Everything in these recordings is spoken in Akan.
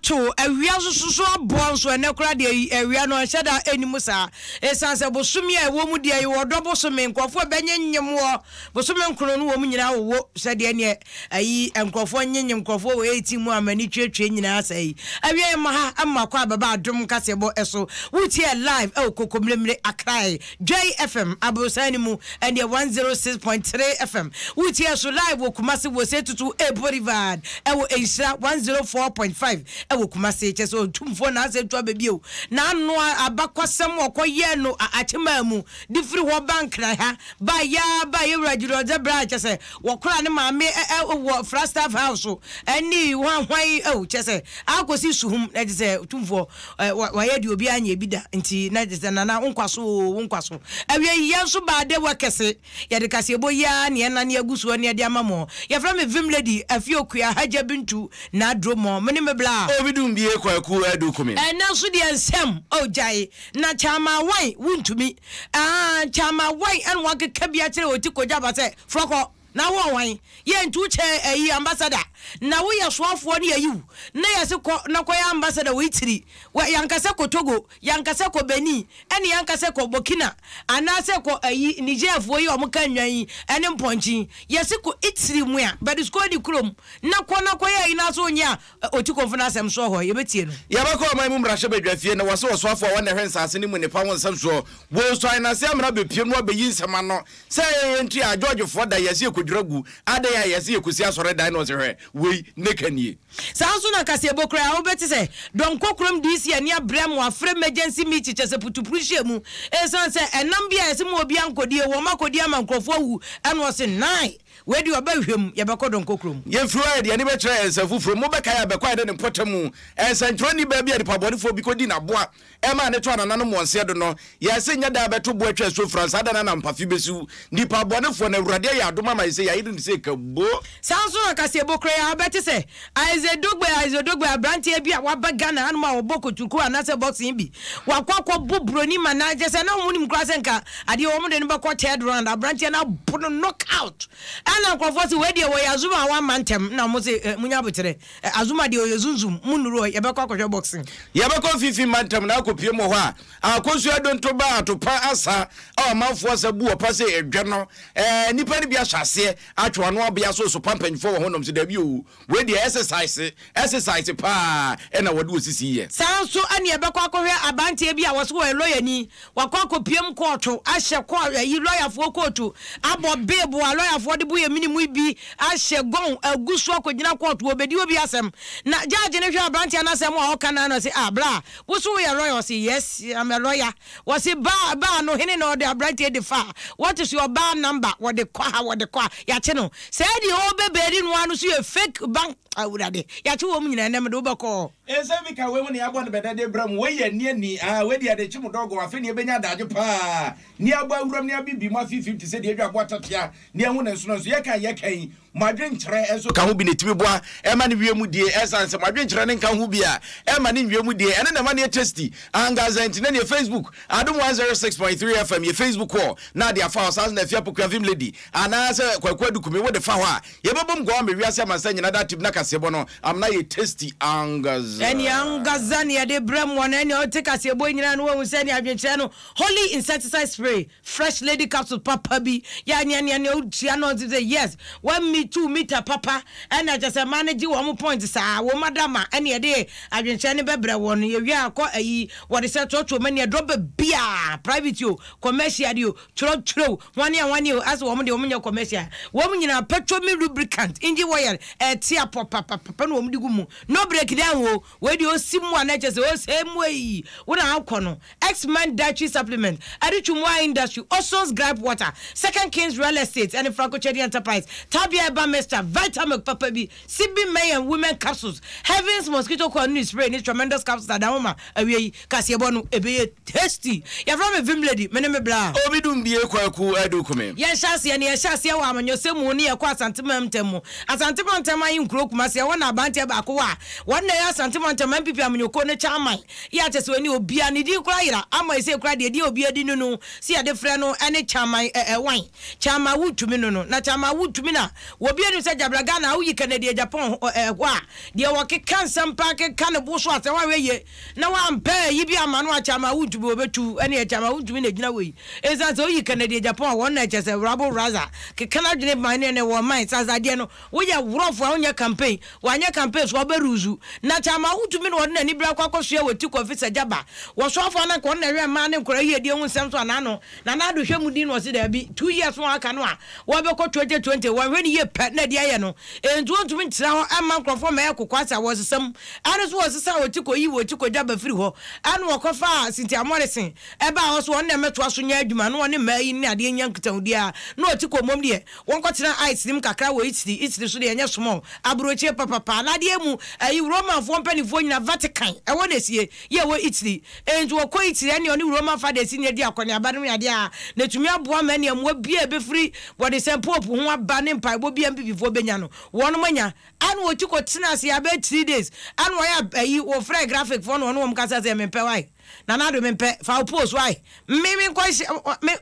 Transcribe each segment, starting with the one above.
ato, awia nso so so aboɔ nso, ɛnnɛ koraa deɛ awia no ɛnhyɛ da ɛnni mu saa. Ɛsiane sɛ bosome a ɛwɔ mu deɛ yɛwɔ ɔdɔ bosome, nkurɔfoɔ bɛnyenyem wɔ bosome nkono no wɔn nyinaa wowo sɛdeɛ neɛ ayi nkurɔfoɔ nyenyem nkurɔfoɔ wɔ 18 mu a m'ani tuatua nyinaa saa yi. Awia yɛ ma ha ma kɔ abɛba adom kaseɛbɔ ɛso. Wotie live ɛwɔ Kokomlemle Accra Joy FM aborosan no mu ɛneɛ 106.3 FM. Wotie so live wɔ Kumasi wɔ Setutu A Boulevard ɛwɔ Nhyira 104.5 ɛwɔ Kumasi. Kyerɛ sɛ otumfoɔ na asɛ tu aba bio. N'ano abakwasɛm ɔkɔ yɛɛ no Akyemaa mu de firi hɔ ba Nkran ha ba yaa ba yɛwura Julius Debrah kyerɛ sɛ wɔkora ne maame wɔ Flagstaff House ɛne hwan hwan ɛwɔ kyerɛ sɛ akɔsi Suhum na kyerɛ sɛ otumfoɔ Wayɛ deɛ obiara nyɛɛ bi da nti na kyerɛ sɛ Nana wo nkwa so oo wo nkwa so. Awiei yi yɛn nso baa Dewa kɛse. Yɛde kaseɛbɔ yi ara na yɛnane agu soɔ na yɛde ama mo. Yɛfrɛ me Vim Lady Afie Okua Hajia Bintu Nadromɔ. Me ne me bla. Obi dum bie Kwaku Adu Kumi. Ɛnɛ nso deɛ nsɛm oh gyae na Kyama wan wontumi aah Kyama wan ɛna wakeka bi akyerɛ Oti Kogyaba sɛ frɔkɔ. Na wo ɔwan? Yɛ nti wo kyɛ ayi ambassador na wo yɛ soafoɔ ne yɛyi wo na yɛse kɔ na kɔ yɛ ambassador wɔ Italy wɔ yankasɛ kɔ Togo yankasɛ kɔ Benin ɛne yankasɛ kɔ Burkina anaasɛ kɔ ayi Niger foɔ yi a ɔmo ka nnwan yi ɛne mpɔnkye yi yɛse kɔ Italy mua Berlusconi kurom na kɔ na kɔ yɛ ayi na so nyɛ a Otikomfo no asɛm soɔ hɔ yɛbɛtie no. Yɛbɛkɔ ɔman mu mmarahyɛbadwafie na wɔse ɔsoafoɔ a wɔn na ɛhwɛ nsaase no mu nnepa ho nsɛm soɔ wɔ nsuan no ase amena bɛpue no abɛyi nsɛm ano Sɛ ɛyɛ yɛn nti a Georgefoɔ da yɛse yɛkɔdwira gu, adɛn a yɛse yɛkɔsi asɔredan na ɔse hwɛ wei ne ka nie. Saa nso na kaseɛbɔ koraa wobɛte sɛ Donkor kurom DC ani abrɛ ama wɔafrɛ emergency meeting kyerɛ sɛ putupru nhyiamu ɛsiane sɛ ɛnam bi a yɛse ma obiara nkɔdie wɔn akɔdi ama nkurɔfoɔ awu ɛna ɔse nine wei deɛ ɔbɛhwehwɛ mu yɛbɛkɔ Donkor kurom. Yɛfiri hɔ a yɛde yɛn ani bɛkyerɛ nsa foforɔ mu. Mobɛkae a bɛkɔ a yɛde ne mpɔtam nsɛntwerɛni baa bi a nipabɔnefoɔ bi kɔdii n'aboa Ɛmaa ne to anananom wɔn nseɛ do no, yɛɛ se nyɛ da bɛto bo atwa asuo fra, saa da no na mpafe bɛsiw nnipa abɔnefoɔ no. Awurade ayɛ adom ama yɛ sɛ yɛayere no sɛ kabo. Saa nso na kaseɛbɔ kura yi a wobɛte sɛ Isaac Dogbe Isaac Dogbe abranteɛ bi a waba Ghana hanom a ɔbɔ koturku anaasɛ boxing bi. Wakɔ akɔbɔ buroni ma na kyerɛ sɛ na wɔn nim koraa sɛ nka adeɛ wɔn de no bɛkɔ third round. Abranteɛ no abɔ no knock out. Ɛna nkurɔfoɔ se wei deɛ wɔyɛ Azuma a wamma ntɛm na wɔn se eh, munya aboterɛ. Azuma deɛ ɔyɛ zunzum mu nnuru hɔ yɛbɛkɔ akɔhwɛ boxing. Yɛbɛkɔ mfimfini mantam na akɔpue mu hɔ a akosua donto ba atopa asa a ɔmanfoɔ asa bu ɔpa sɛ ɛdwa no ɛɛ nnipa no bi ahyɛ aseɛ atwe ano abea so sopa mpanyinfoɔ wɔ hɔ nom sɛ dabi o wei deɛ exercise exercise paa ɛna wɔde wɔ sisi yɛ. Saa nso ɛne yɛbɛkɔ akɔhwɛ abanteɛ bi a wɔso wɔyɛ lɔyani Wakɔ akɔpiam kɔɔto ahyɛ kɔɔ ayi lɔyafoɔ kootu abɔ beebo a lɔyafoɔ de bo yɛ mene mu bi ahyɛ gɔn agu so akɔgyina kɔɔto wɔbɛdi obi asɛm na judge no hwɛ abranteɛ no asɛm a ɔka no a na ɔse ah bra wo so woyɛ lɔya ɔse yes I'm a lawyer wɔse baa baa no hene na ɔde abranteɛ de fa what is your bar number wɔde kɔ ha wɔde kɔ ha yɛakye no sɛɛ deɛ ɔbɛbɛɛdi no ano so yɛ fake bank awurade yɛakye wɔn nyinaa ɛnɛ mede wobɛkɔ. Nsɛm bi ka wei ho na yɛabɔ no bɛdɛ de brɛ mo. Wei yɛ ani ani, ah, wei deɛ yɛde kye mo dɔgɔn, afei na yɛbɛnya adagye paa, ne abɔ awuram ne abibi mo afifim te sɛ deɛ adwa aboa tatea, ne ahu ne nsono nso. Yɛka a yɛka yi, mo adwenkyerɛ nso ka ho bi na ɛtumi boa ɛma no wie mu die. Ɛsiane sɛ mo adwenkyerɛ no nka ho bi a, ɛma no nwie mu die. Ɛno na ɛma no yɛ tasty ankasa. Nti na neɛ Facebook, Adom 106.3 FM, yɛ Facebook hɔ na ade afa hɔ. Saa nso na Afia Pokuaa Vim Lady anaasɛ Kwaku Adukumi wode fa hɔ a, Yɛbɛbom guan ama wiase amansan nyina da tib na kaseɛbɔ no amena ayɛ tasty angaza. Ɛne angaza ne yɛde brɛ moɔ no ɛne ɔte kaseɛbɔ yi nyinaa no wahu sɛ ɛne adwenkyerɛ no holy insecticide spray fresh lady capsule papa bi yɛ nea nea nea wotua no ɔnte sɛ yes one me two meter papa ɛna kyɛ sɛ mmaa no gye wɔn point saa wɔn adama ɛne yɛde adwenkyerɛ no bɛbrɛ wɔn yɛwie a kɔ ayi wɔde sɛ trɔtrɔ mu ɛne ɛdrɔba biaa private o commercial de o Twerɛtwerɛ o, hwane a hwane o, asɛ wɔn deɛ wɔn nyɛ commercial. Wɔn nyinaa petrol lubricant, engine oil, ɛte apɔ papapapa na wɔn de gu mu. No break down o, wei deɛ ɔsi mu a na ɛkyɛ sɛ ɔsɛ mu eyi, wo na akɔ no. X-Man dietary supplement, Adutwumwaa industry, Oson's gripe water, Second Kings real estate ɛne Franco Trading Enterprise, Tabia herbal mixture, Vitamilk papa bi, Sibi men and women capsules, Heavens mosquito coil ne spray ne tremendous capsules adahoma awiei kaseɛbɔ no ɛbɛyɛ tasty. Yɛfrɛ me Vim Lady, me ne me bra. Obi dum bie Kwaku Adu Kume. Yɛnhyɛ aseɛ no, yɛhyɛ aseɛ wɔ amanyɔsɛm mu ne yɛkɔ Asante mantam mu. Asante mantam ahenkuro Kumasi. Kumasi, ɛhɔ na abanteɛ baako wɔ a wɔn na ɛyɛ Asante Mantam NPP amanyɔkuo no chairman. Yɛ a kyɛ sɛ ɔni obiara, ne din koraa yera ama ɛsei koraa deɛ din a obiara di no no sɛ yɛde frɛ no ɛne Chairman ɛ ɛ wan? Chairman Wontumi no no. Na Chairman Wontumi na obiara nim sɛ Gyabra Ghana a woyi Kennedy Agyapong hɔ ɛ hɔ a deɛ wɔkeka nsɛm paa keka ne bo so asɛm woanhwɛ yie na wampɛ ayi bi amma no a Chairman Wontumi wɔbɛtu ɛne Chairman Wontumi na ɛgyina wɔ yi. Ɛsiane sɛ woyi Kennedy Agyapong a wɔn na kyɛ sɛ Rabo Raza keka n'adwene man ne ɛnɛ wɔn man sasa adeɛ no Woyɛ worɔfo a wonyɛ campaign, wanyɛ campaign so ɔbɛ ruzu. Na kyɛ ama wotumi na ɔde n'ani bere akɔ akɔsoɛ wɔ ti kɔfi sɛ gyaba. Wɔsoafo a na nka ɔno na ɛhwɛ mmaa ne nkwadaa yiedie ho nsɛm so anaa no Nana Addo hwɛ mu din na ɔse daabi two years no a aka no a wɔbɛkɔ 2020 wɔnhwɛ no yie pɛ na ɛde ayɛ no enti wɔntumi ntena hɔ mma nkurɔfoɔ mmɛyɛ kokoasa wɔsesa mu ɛne so wɔsesa wɔ ti kɔyi wɔ ti kɔgya ba firi hɔ ɛne wɔkɔfaa Cynthia Morrison ɛbaa hɔ so ɔno na ɛmɛtoa so nyɛ adwuma na ɔne mmaa yi ne adeɛ nya nkitahodie a na ɔte kɔ mmom deɛ Wɔnkɔtena ice no mu kakra wɔ Italy, Italy so deɛ ɛnyɛ small, aburokyire papapa, na adeɛ mu ayi Romanfoɔ mpaninfoɔ nyina Vatican, ɛhɔ na ɛsie, yɛ ɛwɔ Italy, enti wɔkɔ Italy ɛneɛ ɔne Roman fathers nyina di akɔneaba nom ne adeɛ a, na ɛtumi aboa ma ɛneɛ mmoa biara a ɛbɛfiri wɔde sɛn Pope ho aba ne mpaebɔ biara mbibifoɔ bɛnya no wɔnom anya, ɛna wɔti kɔtena ase abɛyɛ 3 days, ɛna wɔyɛ ayi wɔfrɛ graphic foɔ na wɔne wɔn kasa sɛ mempɛ wai. Nana Addo mempɛ, fa wo post wai. Me me nkɔ me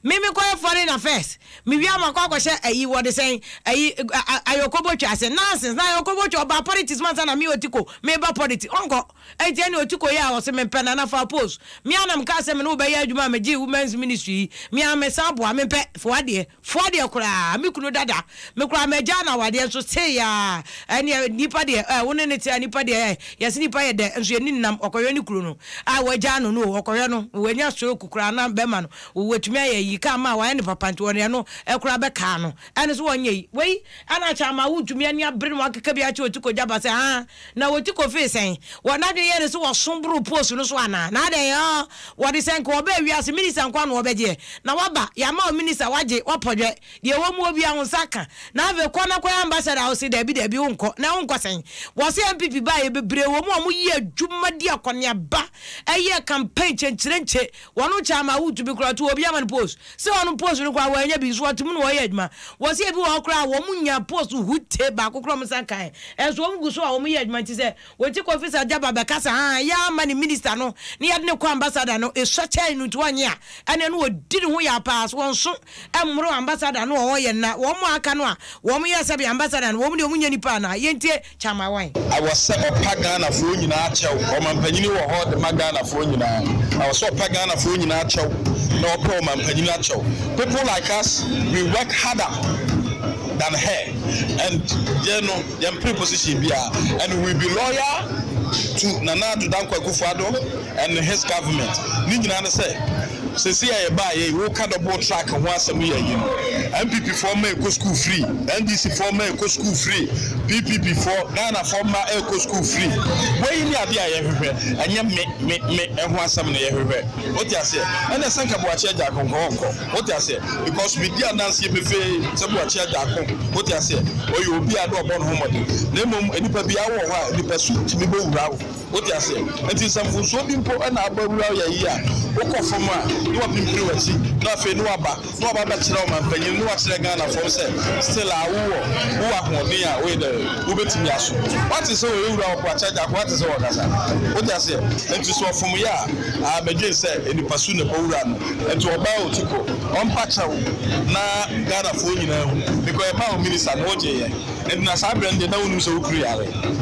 me me nkɔyɛ foreign affairs. Me wie a makɔ akɔhyɛ ayi wɔde sɛn ayi Ayoko Botwe ase. Nonsense na Ayoko Botwe ɔbaa politics mu ansa na me Otiko meba politics. Ɔnkɔ. Enti ɛne Otiko yɛ a ɔse mempɛ Nana fa wo post. Me a na mekaa sɛ me ne wo bɛyɛ adwuma a megyee women's ministry yi. Me a mesan boa mempɛ. Fa w'adeɛ. Foɔ deɛ koraa me kunu dada me koraa magyaa no awadeɛ nso sei aa ɛneɛ nipa deɛ eh wo ne no te a nipa deɛ eh yɛse nipa yɛ dɛ nso yɛni nnam ɔkɔhwɛ ne kunu no a wagyaa no no o ɔkɔhwɛ no wanya stroke koraa na bɛma no watumi ayɛ yi kaa maa wayɛ no papa nti ɔne ɛno koraa bɛkaa no ɛne so wɔnyɛ yi wei ɛna akyɛ ama wontumi ani abere no wakeka bi akyɛ Otiko gyaba sɛ haa Na wɔti kofee sɛn? Wɔ n'adwene yɛ no sɛ wɔso boro post no so anaa? Na adɛn ɔɔ wɔde sɛ nka wɔbaa wiase minister nkoa na wɔbɛgyeɛ na waba yɛama wo minister wagye wapɔdwɛ deɛ ɛwɔ mu hɔ biara wo nsa aka na afei kɔ na kɔyɛ ambassador a wose daabi daabi wonkɔ na wonkɔ sɛn? Wɔse NPP baeɛ bebree wɔ mu a wɔyɛ adwuma di akɔneaba ɛyɛ campaign kyenkyerenkye wɔn kyɛ ama wotumi koraa to obi ama no post Sɛ ɔno post no koraa wanya bi nso ɔte mu na ɔyɛ adwuma. Wɔse ebi wɔ hɔ koraa a wɔn nya post hute baako koraa wɔn nsa nkae. Ɛnso wɔn gu so a wɔn yɛ adwuma nti sɛ wɔti kɔ office a Jaba bɛka sɛ haa yɛ ama ne minister no na yɛde no kɔ ambassador no esua kyɛn no nti wɔnye a ɛneɛ no wɔdi ne ho yaw paa so wɔnso mmoro ambassador no wɔ hɔ yɛ na wɔn a aka no a wɔn yɛ sɛbe ambassador no wɔn deɛ wɔn nyɛ nipa anaa yɛntie Chama Wine. Ɛwɔ sɛ ɔpa Ghanafoɔ nyinaa kyɛw. Ɔmampanyini wɔ hɔ de ma Ghanafoɔ nyinaa. Ɛwɔ sɛ ɔpa Ghanafoɔ nyinaa kyɛw na ɔpɛ ɔmampanyini akyɛw. People like us, we work harder than her and yɛn no yɛmpere position biara and we be loyal to Nana Addo Dankwa Akufo-Addo and his government. Ne nyinaa ne sɛ Sesei a yɛbaeɛ yi woka double track ho asɛm yɛ ayi no NPP foɔ mma ɛkɔ school free, NDC foɔ mma ɛkɔ school free, PPP foɔ, Ghana foɔ mma ɛkɔ school free. Wei ne adeɛ a yɛhwehwɛ, ɛnyɛ me, me, me ɛho asɛm na yɛhwehwɛ. Wote aseɛ? Ɛna sɛ nka Boakye Agyarko nka ɔnkɔ. Wote aseɛ? Because medi adanseɛ pefee sɛ Boakye Agyarko, wote aseɛ, ɔyɛ obi a na ɔbɔ ne ho mmɔden. Na mmom nnipa biara wɔ hɔ a nipasu tumi bɛwura wo. Wote aseɛ? Enti sɛ mfomsoɔ bi mpo na abɔ awura wo yɛ yi a, wokɔ fam a, na wapimpini w'akyi, na afei na waba, na waba abɛkyerɛ ɔmanpanyin, na wakyerɛ Ghanafoɔ sɛ still a wowɔ, wowɔ ahoɔden a woyɛ dɛ, wobɛtumi aso. Woate sɛ ɔyɛ wura ɔpo akyɛ agya ko, woate sɛ ɔkasa? Wote aseɛ? Enti sɛ ɔfom yɛ a, ah, medwen sɛ nnipa su na ɛbɔ wura no. Enti ɔbaa Otiko, ɔmpa kyɛw na Ghanafoɔ nyinaa hu, because yɛmaa wo minister no, wogyeeɛ. Enti na saa berɛ no deɛ na wonim sɛ wo kunu yare.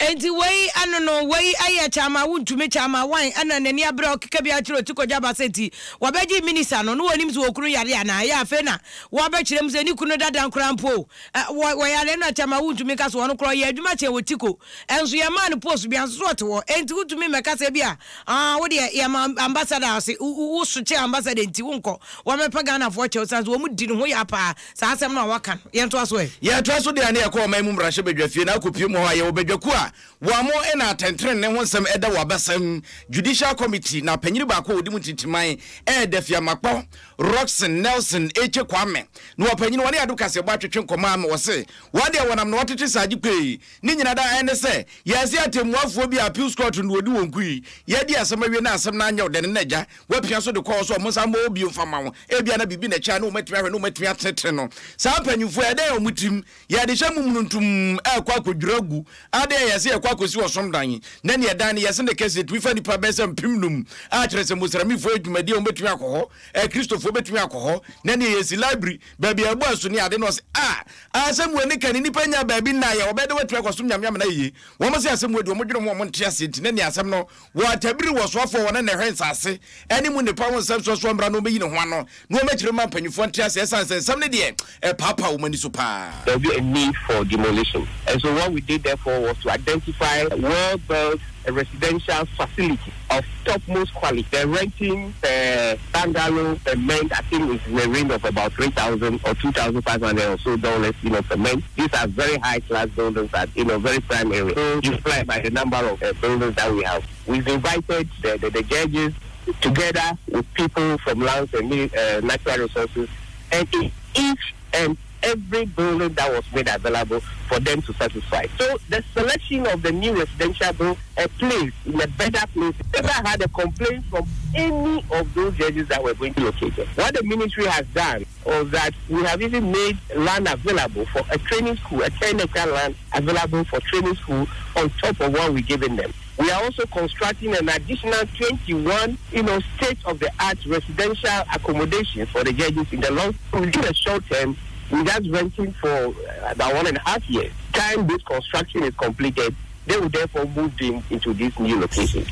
Enti wei ano no, wei yɛ Kyama wontumi, Kyama wan ɛna n'ani abere a ɔkeka bi akyerɛ Otiko Gyaba sɛ nti wɔbɛgye minisa no na wɔnim sɛ okunu yare anaa? Ɛyɛ afei na wɔabɛkyerɛ mu sɛ ne kunu dada koraa mpo wɔ wɔyare na Kyama wontumi ka sɛ ɔno koraa ɔyɛ adwuma kyɛn Otiko nso yɛmaa no post bia nso so ɔte hɔ enti wontumi mmɛka sɛ bi a ah wo deɛ yɛma ambassador ɔse wo so kyɛn ambassador nti wonkɔ wɔmɛpɛ Ghanafoɔ kyɛw sane sɛ wɔn di ne ho ya paa. Saa asɛm no a wɔaka no, yɛntoa so ɛ. Yɛtoa so deɛ a ne yɛkɔ ɔman mu mmarahyɛbadwafie na akɔpue mu hɔ a yɛwɔ badwakuo a Wɔn na atɛntrenee ho nsɛm da wɔ abasam Judicial Committee na panyin baako a ɔdi mu ntintiman ɛyɛ Dafiamakpɔ Rockson Nelson Eche Kwame na ɔpanyin wɔne Adom Kaseɛbɔ atwetwe nkɔmmɔ ama wɔse wɔn deɛ wɔnam na wɔtete saa gye kpee ne nyina da ɛne sɛ yɛse atɛmmuafoɔ bi a Appeals Court no wɔdi wɔn kui yɛadi asɛm awie na asɛm no anyɛ wo dɛ no na agya wɔapia so de kɔ hɔ sɛ wɔn nsa mmɔ hɔ bio mfa ma wo ebia na biribi na ɛkyɛ a na wɔatumi ahwɛ na wɔatumi atenetene no saa mpanyinfoɔ ɛdɛn wɔn tirim Yɛde hyɛ mumununtum rekɔ akɔdwiri agu ade a yɛse yɛkɔ akɔsi ɔsom dan, na nea ɛdan no yɛse ne kɛseɛ tumi fa nnipa bɛyɛ sɛ 5000 a kyerɛ sɛ Mosramifoɔ yɛ dwumadie a wɔbɛtumi akɔ hɔ, Akristofoɔ bɛtumi akɔ hɔ, na nea yɛsi library, baabi a yɛbɔ asu ne ade na ɔse ah asɛm wei ne ka ne nnipa nnya baabi nna yɛ wɔbɛyɛ dɛ wɔatumi akɔsom Nyame amena yie. Wɔn se asɛm wei deɛ wɔn dwene ho a wɔn nte aseɛ nti na nea asɛm no Wɔ atabiri wɔ soafoɔ wɔn na ɛhwɛ nsase ne mu nnepa ho nsɛm soɔ soɔ mmra na wɔmmɛyi ne ho ano na wɔmmɛkyerɛ mu ma mpanyinfoɔ nte aseɛ ɛsiane sɛ nsɛm no deɛ ɛpaapaa wɔn ani so paa. There will be a need for demolition and so what we did therefore was to identify well built residential facility of topmost quality. The renting per bungalow per month I think is in the range of about 3,000 or 2,500 or so dollars you know per month. These are very high class buildings at you know very prime area. So you fly by the number of uh, buildings that we have. We've invited the, the, the judges together with people from lands and uh, natural resources and in each and every building that was made available for them to satisfy. So the selection of the new residential bill, a place in a better place, never had a complaint from any of those judges that were going to locate it. What the ministry has done was that we have even made land available for a training school, a 10 acre land available for training school on top of what we've given them. We are also constructing an additional 21, you know, state-of-the-art residential accommodations for the judges in the long, within the short term. We're just renting for uh, about 1.5 years. Time this construction is completed, they will therefore move in into this new location.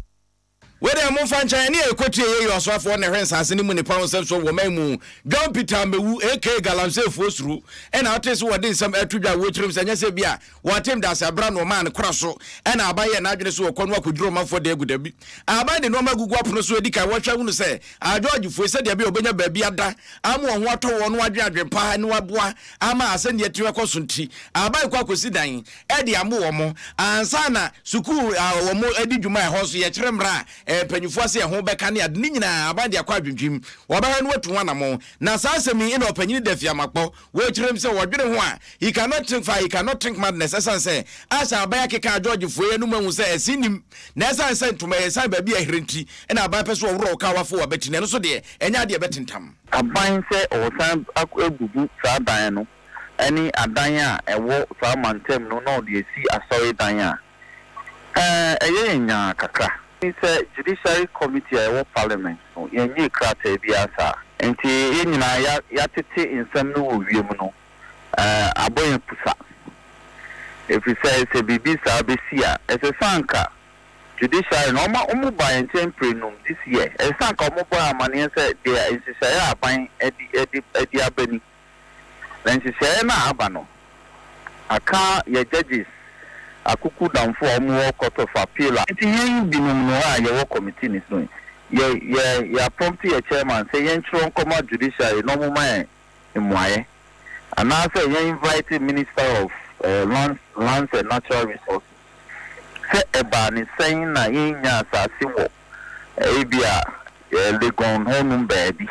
Wei deɛ momfa nkyɛn, ɛne ɛkɔtie yei Ɔsoafoɔ na ɛhwɛ nsaase no mu nnepa ho nsɛm soɔ wɔ man mu, John Peter Amewu aka Galamseyfoɔ suro ɛna ɔtee so wɔde nsɛm ɛto dwa wɔ kyerɛm sɛ ɛnyɛ sɛ bi a wɔatem dase abra no ɔmaa no kora so ɛna aban yɛ n'adwene so wɔkɔ no akɔdwiri ɔmanfoɔ de agu dabi aban de nnoɔma agugu apono so adi kan wɔhwɛ ahunu sɛ Ageorgefoɔ yi sɛdeɛ ɛbɛyɛ wɔbɛnya baabi ada ama wɔn ho atɔ wɔn no adwene adwene pa ne waboa ama asɛnniɛ atumi akɔ so nti aban kɔ akɔsi dan de amo wɔn ansa na sukuu a wɔn di dwuma ɛhɔ nso yɛkyerɛ mmara a mpanyinfoɔ ase ɛho bɛka ne ade ne nyinaa aban de akɔ adwendwem wɔbɛhwɛ no watu ho anamɔn na saa asɛm yi na ɔpanyini Dafi Amakpɔ wɔkyerɛ mu sɛ wɔdwene ho a he cannot think far he cannot think madness ɛsan sɛ asɛ aban akeka Georgefoɔ yi anum ahu sɛ ɛse nim na ɛsan sɛ ntoma yɛ ɛsan baabi a ɛherɛ nti ɛna aban pɛ so wɔworɔ ɔka wafo wɔ abati na ɛno so deɛ ɛnyɛ adeɛ ɛbɛtentam. Aban sɛ ɔsan abubu saa dan no ne adan a ɛwɔ saa mantam no na ɔde asi asɔredan a, ɛyɛ yɛn nyaa kakra. Sɛ Judiciary Committee a ɛwɔ Parliament no, yɛnnyee krataa biara saa. Nti yɛn nyinaa yɛatete nsɛm no wɔ wiem no, abɔ yɛn pusa. Ɛfiri sɛ, sɛ biribi saa bɛsi a, ɛsɛ sɛ anka Judiciary no, wɔma wɔbaa yɛn nkyɛn mprɛnum this year, ɛsɛ sɛ anka wɔbɔ yɛn amaneɛ sɛ deɛ nhyehyɛeɛ a aban de de de aba ni. Na nhyehyɛeɛ no a aba no, aka yɛ judges akukudamfoɔ a wɔwɔ Court of Appeal a, Nti yɛn binom no a yɛwɔ committee no so yi, yɛ yɛ yɛaprompt yɛ chairman sɛ yɛntwerɛ nkɔma judiciary na wɔmma yɛn mmuaeɛ, anaasɛ yɛn invite Minister of Lands Lands and Natural Resources sɛ ɛbaa ne sɛn na yɛnnya asase wɔ ebia Legon hɔnom baabi.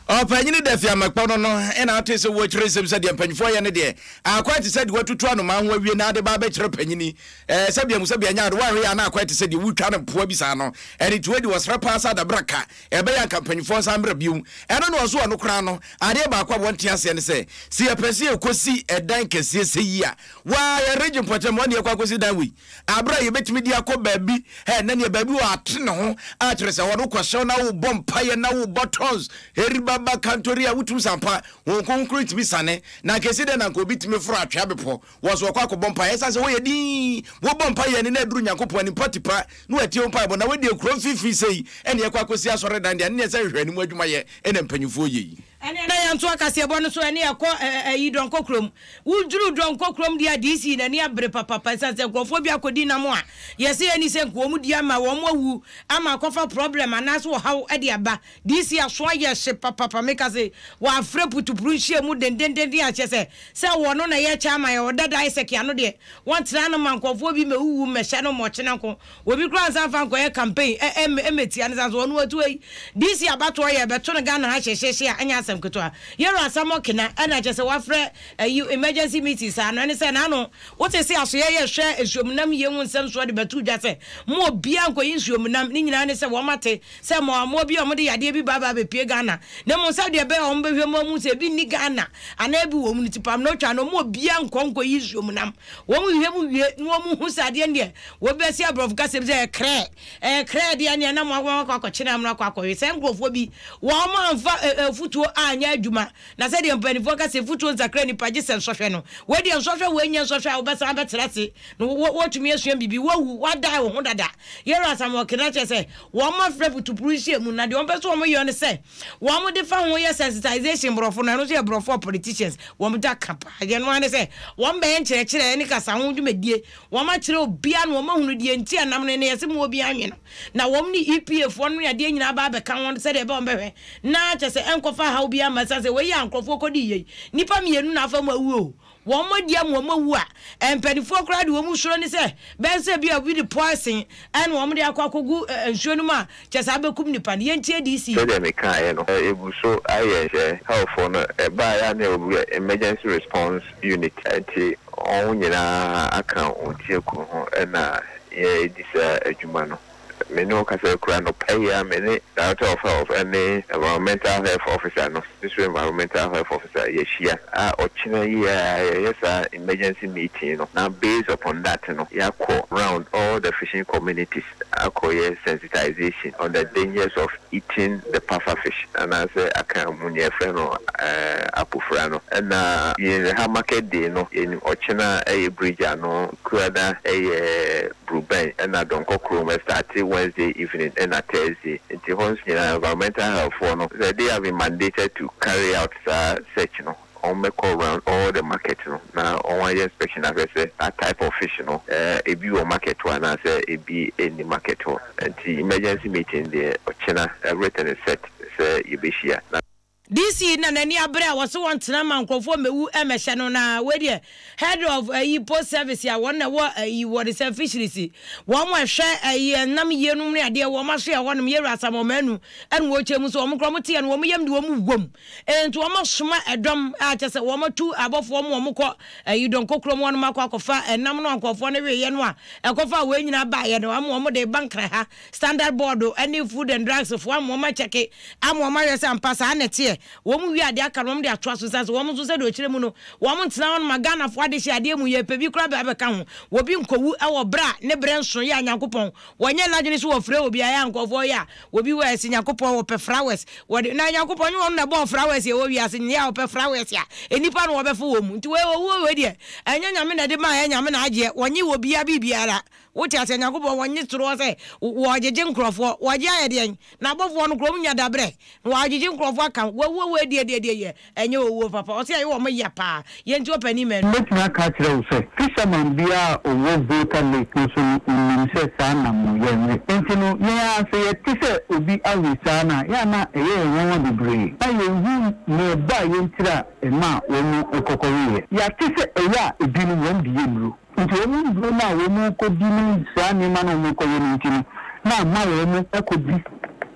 Ɔpanyin Dafi Amakpɔ no no na ɔtee sɛ wɔrekyerɛ nsɛm sɛ deɛ mpanyinfoɔ yɛ no deɛ akwan te sɛ deɛ wɔatutu anomaa ho awie na ade ba abɛkyerɛ panyini ɛɛ sɛ bia mu sɛ bia nya ade wɔahwɛ yɛ ana akwan te sɛ deɛ wotwa no mpoa bi saa no ɛne nti wɔadi wɔsrɛ paa sɛ adabra ka ɛbɛyɛ anka mpanyinfoɔ nsa mmerɛ bio ɛno na ɔso ɔno koraa no adeɛ baako a wɔnte aseɛ ne sɛ sɛ yɛpɛ sɛ yɛkɔsi ɛdan kɛseɛ sɛ yi a waa yɛ regye mpɔkyɛm wɔne yɛkɔ akɔsi dan wei Aberɛ a yɛbɛtumi de akɔ baabi, hɛ, na neɛ baabi wɔ ate ne ho a kyerɛ sɛ hɔ no wokɔhyɛw na wobɔ mpaeɛ na wobɔ tons, heribaba, kantori a wotumi sɛ ampa Honhom Kronkron tumi sane. Na anka ɛsi dɛn na anka obi tumi foro atwea bepɔ wɔ so ɔkɔ akɔbɔ mpaeɛ ɛsiane sɛ hɔ yɛ dinn, wobɔ mpaeɛ ani na aduru Nyankopɔn anim patipa na watie wo mpaebɔ na wodeɛ kuro mfimfini sei ɛne ɛkɔ akɔsi asɔredan deɛ ɛne neɛ sɛ nhwehwɛanimu adwumayɛ ɛna mpanyinfoɔ yɛ yi. Ɛneɛ na yɛ. yɛntoa kaseɛbɔ no so ɛne ɛkɔ ɛyi Dɔnkɔ kurom. Woduru Dɔnkɔ kurom deɛ a DC n'ani abere papapa ɛsiane sɛ nkurɔfoɔ bi akɔdi nam a yɛsɛ yɛnni sɛ nka wɔn di ama wɔn awu ama akɔfa problem anaasɛ ɔhaw de aba. DC aso ayɛ hye papapa meka se wɔafrɛ putupuru nhyiamu dendendenden a kyerɛ sɛ sɛ wɔno na ɛyɛ chairman a ɔda Daesek ano deɛ wɔntena ano ma nkurɔfoɔ bi mmɛwuwu mmɛhyɛ no ma ɔkyena nko Obi koraa nsan mfa nkɔyɛ campaign ɛ ɛ mmɛtia no san so ɔno atu ayi. DC abatoɔ yɛ bɛto no Ghana ha hyehyeehye a ɛnyɛ asɛm ketewa. Yɛwura Samuel Kena ɛna kyerɛ sɛ wafrɛ ayi emergency meeting saa no ɛne sɛ n'ano wote se asoyɛ yɛ hwɛ nsuomunam yie ho nsɛm soɔ de bɛto dwa sɛ mo obiara nkɔyi nsuomunam ne nyinaa ne sɛ wɔn ate sɛ mmoawammoa bi a wɔde yadeɛ bi ba aba abɛpue Ghana na mmom sɛ deɛ ɛbɛyɛ a wɔn bɛhwɛ mu ahu sɛ ebi nni Ghana anaa ebi wɔ mu no ti pam na otwa no mo obiara nkɔ nkɔyi nsuomunam wɔn hwehwɛ mu wie na wɔn hu sɛ adeɛ no deɛ Wɔbɛsi aborɔfo kasa mu sɛ ɛyɛ krɛ, ɛyɛ krɛ deɛ neɛ na mo akɔ akɔkyene amena akɔ akɔwe. Sɛ nkurɔfoɔ bi, wɔn amfa afutuo anyɛ adwuma. Na sɛdeɛ mpanimfoɔ ka sɛ afutuo nsakra nipa gye sɛ nsɔhwɛ no. Wei deɛ nsɔhwɛ wei nyɛ nsɔhwɛ a wobɛsan abɛtena ase na woatumi asua biribi. Woawu, woadae wo ho dada. Yɛwura Samuel Kena kyerɛ sɛ wɔn afrɛ putupuru nhyiamu na deɛ wɔpɛ sɛ wɔyɔ ne sɛ wɔn de fa ho yɛ sensitization borɔfo no, ɛno nso yɛ borɔfo a politicians wɔn da ka paa. Deɛ ɛno ara ne sɛ wɔn bɛyɛ nkyerɛkyerɛ ne kasa ho dwumadie. Wɔakyerɛ obiara na wɔahunu deɛ nti a nam no nnɛ yɛse mo obiara nwe no. Na wɔn ne EPA foɔ no ne adeɛ nyinaa aba abɛka ho sɛdeɛ ɛbɛyɛ wɔbɛhwɛ na kyerɛ sɛ ɛnkɔfa haw biara mma ɛsiane sɛ wei a nkorɔfoɔ kɔdii yei nnipa mmienu na afa mu awu o. Wɔn adi ama wɔn awu a mpaninfoɔ koraa deɛ wɔn suro ne sɛ bɛyɛ sɛ bi a obi de poison ɛna wɔn de akɔ akɔgu nsuo no mu a kyerɛ sɛ abɛkum nnipa no. Yɛntie DC. Sɛdeɛ mekaeɛ no, yɛgu so ayɛ nhyehyɛɛ. Health foɔ no, ɛbaeɛ a na yɛwɔ emergency response unit nti wɔn nyinaa aka wɔn ti agu ho na yɛredi saa adwuma no. Me ne wo kasa yi koraa anɔpa yi ara me ne Director of Health ne Environmental Health Officer no, District Environmental Health Officer yɛahyia a ɔkyena yi ara yɛyɛ saa emergency meeting no na based upon that no yɛakɔ round all the fishing communities akɔyɛ sensitization on the dangers of eating the puffer fish anaasɛ Akan mu nea yɛfrɛ no apofra no. Ɛna yɛn ha market day no yɛnim ɔkyena yɛ bridge ano, Kuada yɛ Brubɛn ɛna Donkor kurom ɛstarte Wednesday evening ɛna Thursday nti hɔ nso nyinaa environmental health foɔ no sɛ they have been mandated to carry out saa search no. Wɔn bɛkɔ round all the market no na wɔn ayɛ inspection ahwɛ sɛ that type of fish no ebi wɔ market hɔ anaasɛ ebi nni market hɔ. Nti emergency meeting deɛ ɔkyena everything is set sɛ yɛbɛhyia na. DC na n'ani abere a wɔse wɔntena ma nkurɔfoɔ mmɛwu mmɛhyɛ no na wei deɛ head of ayi post service a wɔn na ɛwɔ ayi wɔde sɛ fisheries wɔn a ɛhwɛ ayi ɛnam yie nom ne adeɛ wɔn aso yɛ hɔnom yɛwura Samuel Manu ɛna wɔkyerɛ mu sɛ wɔn korɔ wɔn teɛ no wɔn yam de wɔn wom Enti wɔasoma ɛdɔm a kyerɛ sɛ wɔatu abɔfoɔ ma wɔkɔ ayi Dɔnkɔ kurom hɔnom akɔ akɔfa ɛnam no a nkurɔfoɔ no weeɛ no a ɛkɔfaa wei nyinaa baeɛ no ama wɔde reba Nkran ha. Standard Board ne Food and Drugs foɔ ama wɔakyɛke ama wɔahwɛ sɛ ampa saa na ɛteɛ. Wɔn wie a deɛ aka no wɔde atoa so ɛsiane sɛ wɔn nso sɛdeɛ ɔkyerɛ mu no wɔn ntena hɔ ma Ghanafoɔ adehye adeɛ mu yɛpɛ bi koraa bɛka ho. Obi nkɔwu wɔ berɛ a ne berɛ nsoeɛ a Nyankopɔn Wɔnyɛ n'adwene sɛ wɔfrɛ obi a ɛyɛ a nkurɔfoɔ yɛ a obi wɔ ɛse Nyankopɔn wɔpɛ flowers wɔde na Nyankopɔn nyɛ wɔn na ɛbɔɔ flowers ɛwɔ wiase nyɛ a wɔpɛ flowers a nnipa na wɔbɛfo wɔn mu nti wei owuo wei deɛ ɛnyɛ Nyame na ɛde maa ɛyɛ Nyame na agyeɛ wɔnye wɔ bia biribiara wote aseɛ Nyankopɔn wɔnye soro hɔ sɛ wɔgyegye nkurɔfoɔ wɔgye ayɛ deɛn na abɔfoɔ no kurom nya dabrɛ na wɔagyegye nkurɔfoɔ aka ho wawuo wei deɛ deɛ deɛ yɛ Ɛnyɛ owuo papa. Ɔse ɛyɛ wɔn ya paa. Yɛn nti ɔpanin manu. Mɛtumi aka akyerɛ wo sɛ, fisherman biara a ɔwɔ Volta Lake no so no nim sɛ saa nam no yɛnwe. Enti no, yɛn ara sɛ yɛte sɛ obi awe saa no a, yɛ a na ɛyɛ yɛn nwanwa bebree. Na yɛnhu nea ɛbaa yɛn tiri a ɛmaa wɔn kɔkɔweeɛ. Yɛate sɛ ɛyɛ a ebinom wɔn de yɛ nnuro. Nti wɔn nnuro no a wɔrekɔdi ne saa nneɛma no a wɔrekɔyɛ no nti no, na ama wɔakɔdi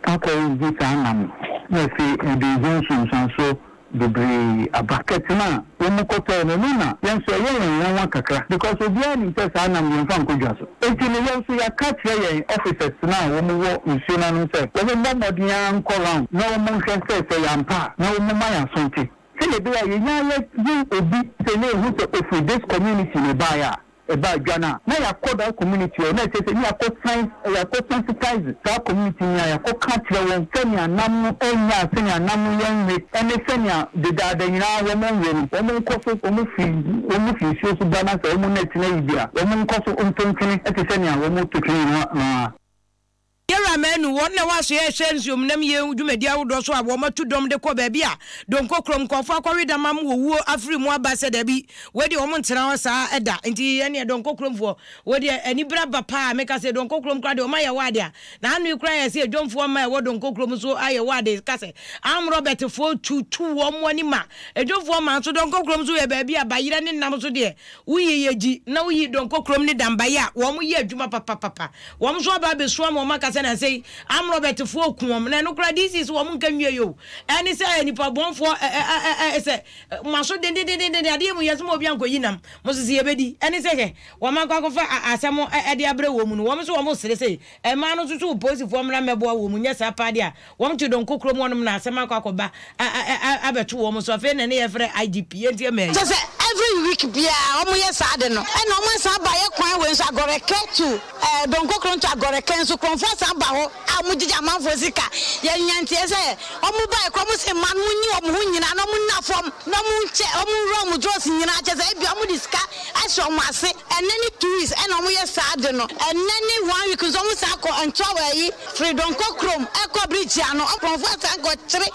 akɔwe saa nam no, na afei ɛde ho nsunsuansoɔ bebree aba. Kɛte no a wɔkɔtɔɛ no, ɛno na yɛn nso ɛyɛ yɛn nwanwa kakra because obiara nim sɛ saa nam no yɛmfa nkɔ dwa so. Nti no yɛn nso yɛaka akyerɛ yɛn officers no a wɔwɔ nsuo no ano sɛ wɔmmɔ mmɔden ara nkɔ round na wɔnhwɛ sɛ sɛ ɛyɛ ampa a na wɔmma yɛn aso nte. Sɛdeɛ ɛbɛyɛ a yɛnya yɛhu obi sɛ na yɛhu sɛ ɔfiri this community na ɛbaeɛ a, ɛbaa dwa no a, na yɛakɔ that community hɔ, na ɛkyerɛ sɛ ne yɛakɔ san, yɛakɔ sensitize saa community no nyinaa, yɛakɔka akyerɛ wɔn sɛnea nam no nyɛ a, sɛnea nam no yɛnwe, ɛne sɛnea dedaada nyinaa wɔn nwe no, wɔn nkɔ so, wɔn firi, wɔn firi nsuo so ba na sɛ wɔn net no ayi bi a, wɔn nkɔ so nto ntwene te sɛnea wɔto twene no ara. Yɛwura Manu, wɔn na ɛwɔ asoɛe a ɛhwɛ nsuomnam yie dwumadi ahodoɔ so a wɔatu dɔm de kɔ baabi a Donko kurom nkurɔfoɔ akɔwe dam ama owuo afiri mu aba sɛ dabi, wei deɛ wɔn ntena hɔ saa da. Nti ɛneɛ Donko kuromfoɔ, wei deɛ anibere aba paa. Meka sɛ Donko kurom koraa deɛ wɔn ayɛ hɔ ade a, na ano yi koraa yɛ sɛ Edwomfoɔ mma a ɛwɔ Donko kurom nso ayɛ hɔ ade ka sɛ Amrɔbɛtfoɔ tutu wɔn ani ma Edwomfoɔ mma nso. Donko kurom nso yɛ baabi a bayerɛ ne nam nso deɛ woyi yɛ gyi na woyi Donko kurom ne Dambaeɛ a wɔn yɛ adwuma papapapa. Wɔn nso aba abɛsu ama wɔn aka sɛ na sei amrɔbɛtefoɔ reku wɔn na ɛno koraa DC so wɔn nka nwie yɛ o ɛne sɛ nipa bɔnfoɔ ɛ ɛ ɛ ɛ sɛ mo aso dendendenden adeɛ mu yɛ sɛ mo obi ankɔyi nam mo sisi yɛbɛdi ɛne sɛ hwɛ wɔn akɔ akɔfa asɛm ɛde abrɛ wɔn mu no wɔn nso wɔn sere sɛ mmaa no nso so polisifoɔ mmra mmɛboa wɔn mu nyɛ saa paa deɛ a Wɔn te Donko kurom hɔnom na asɛm akɔ akɔba abɛto wɔn so. Afei na ɛne yɛfrɛ IGP. Yɛntie mmaa yi. Kyerɛ sɛ every week biara wɔn yɛ saa ade no ɛna wɔn asan aba yɛ kwan wei nso Agoreke to eh, Donko kurom to Agoreke nso kuromfoɔ asan ba hɔ a wɔn gyegye amanfoɔ sika yɛ nya nteɛ sɛ wɔn baeɛ koraa wɔn se mma no wɔn nyi wɔn ho nyinaa na wɔn nna fam na wɔn nkyɛ wɔn nwura wɔn drawers nyinaa kyerɛ sɛ ebia wɔn de sika ahyɛ wɔn ase ɛnɛ ne 2 weeks ɛna wɔn yɛ saa ade no ɛnɛ ne one week nso wɔn san kɔ ntoa wɔ ayi Firi Donkor kurom kɔ bridge ano, ɔkorɔmfoɔ asan kɔkyere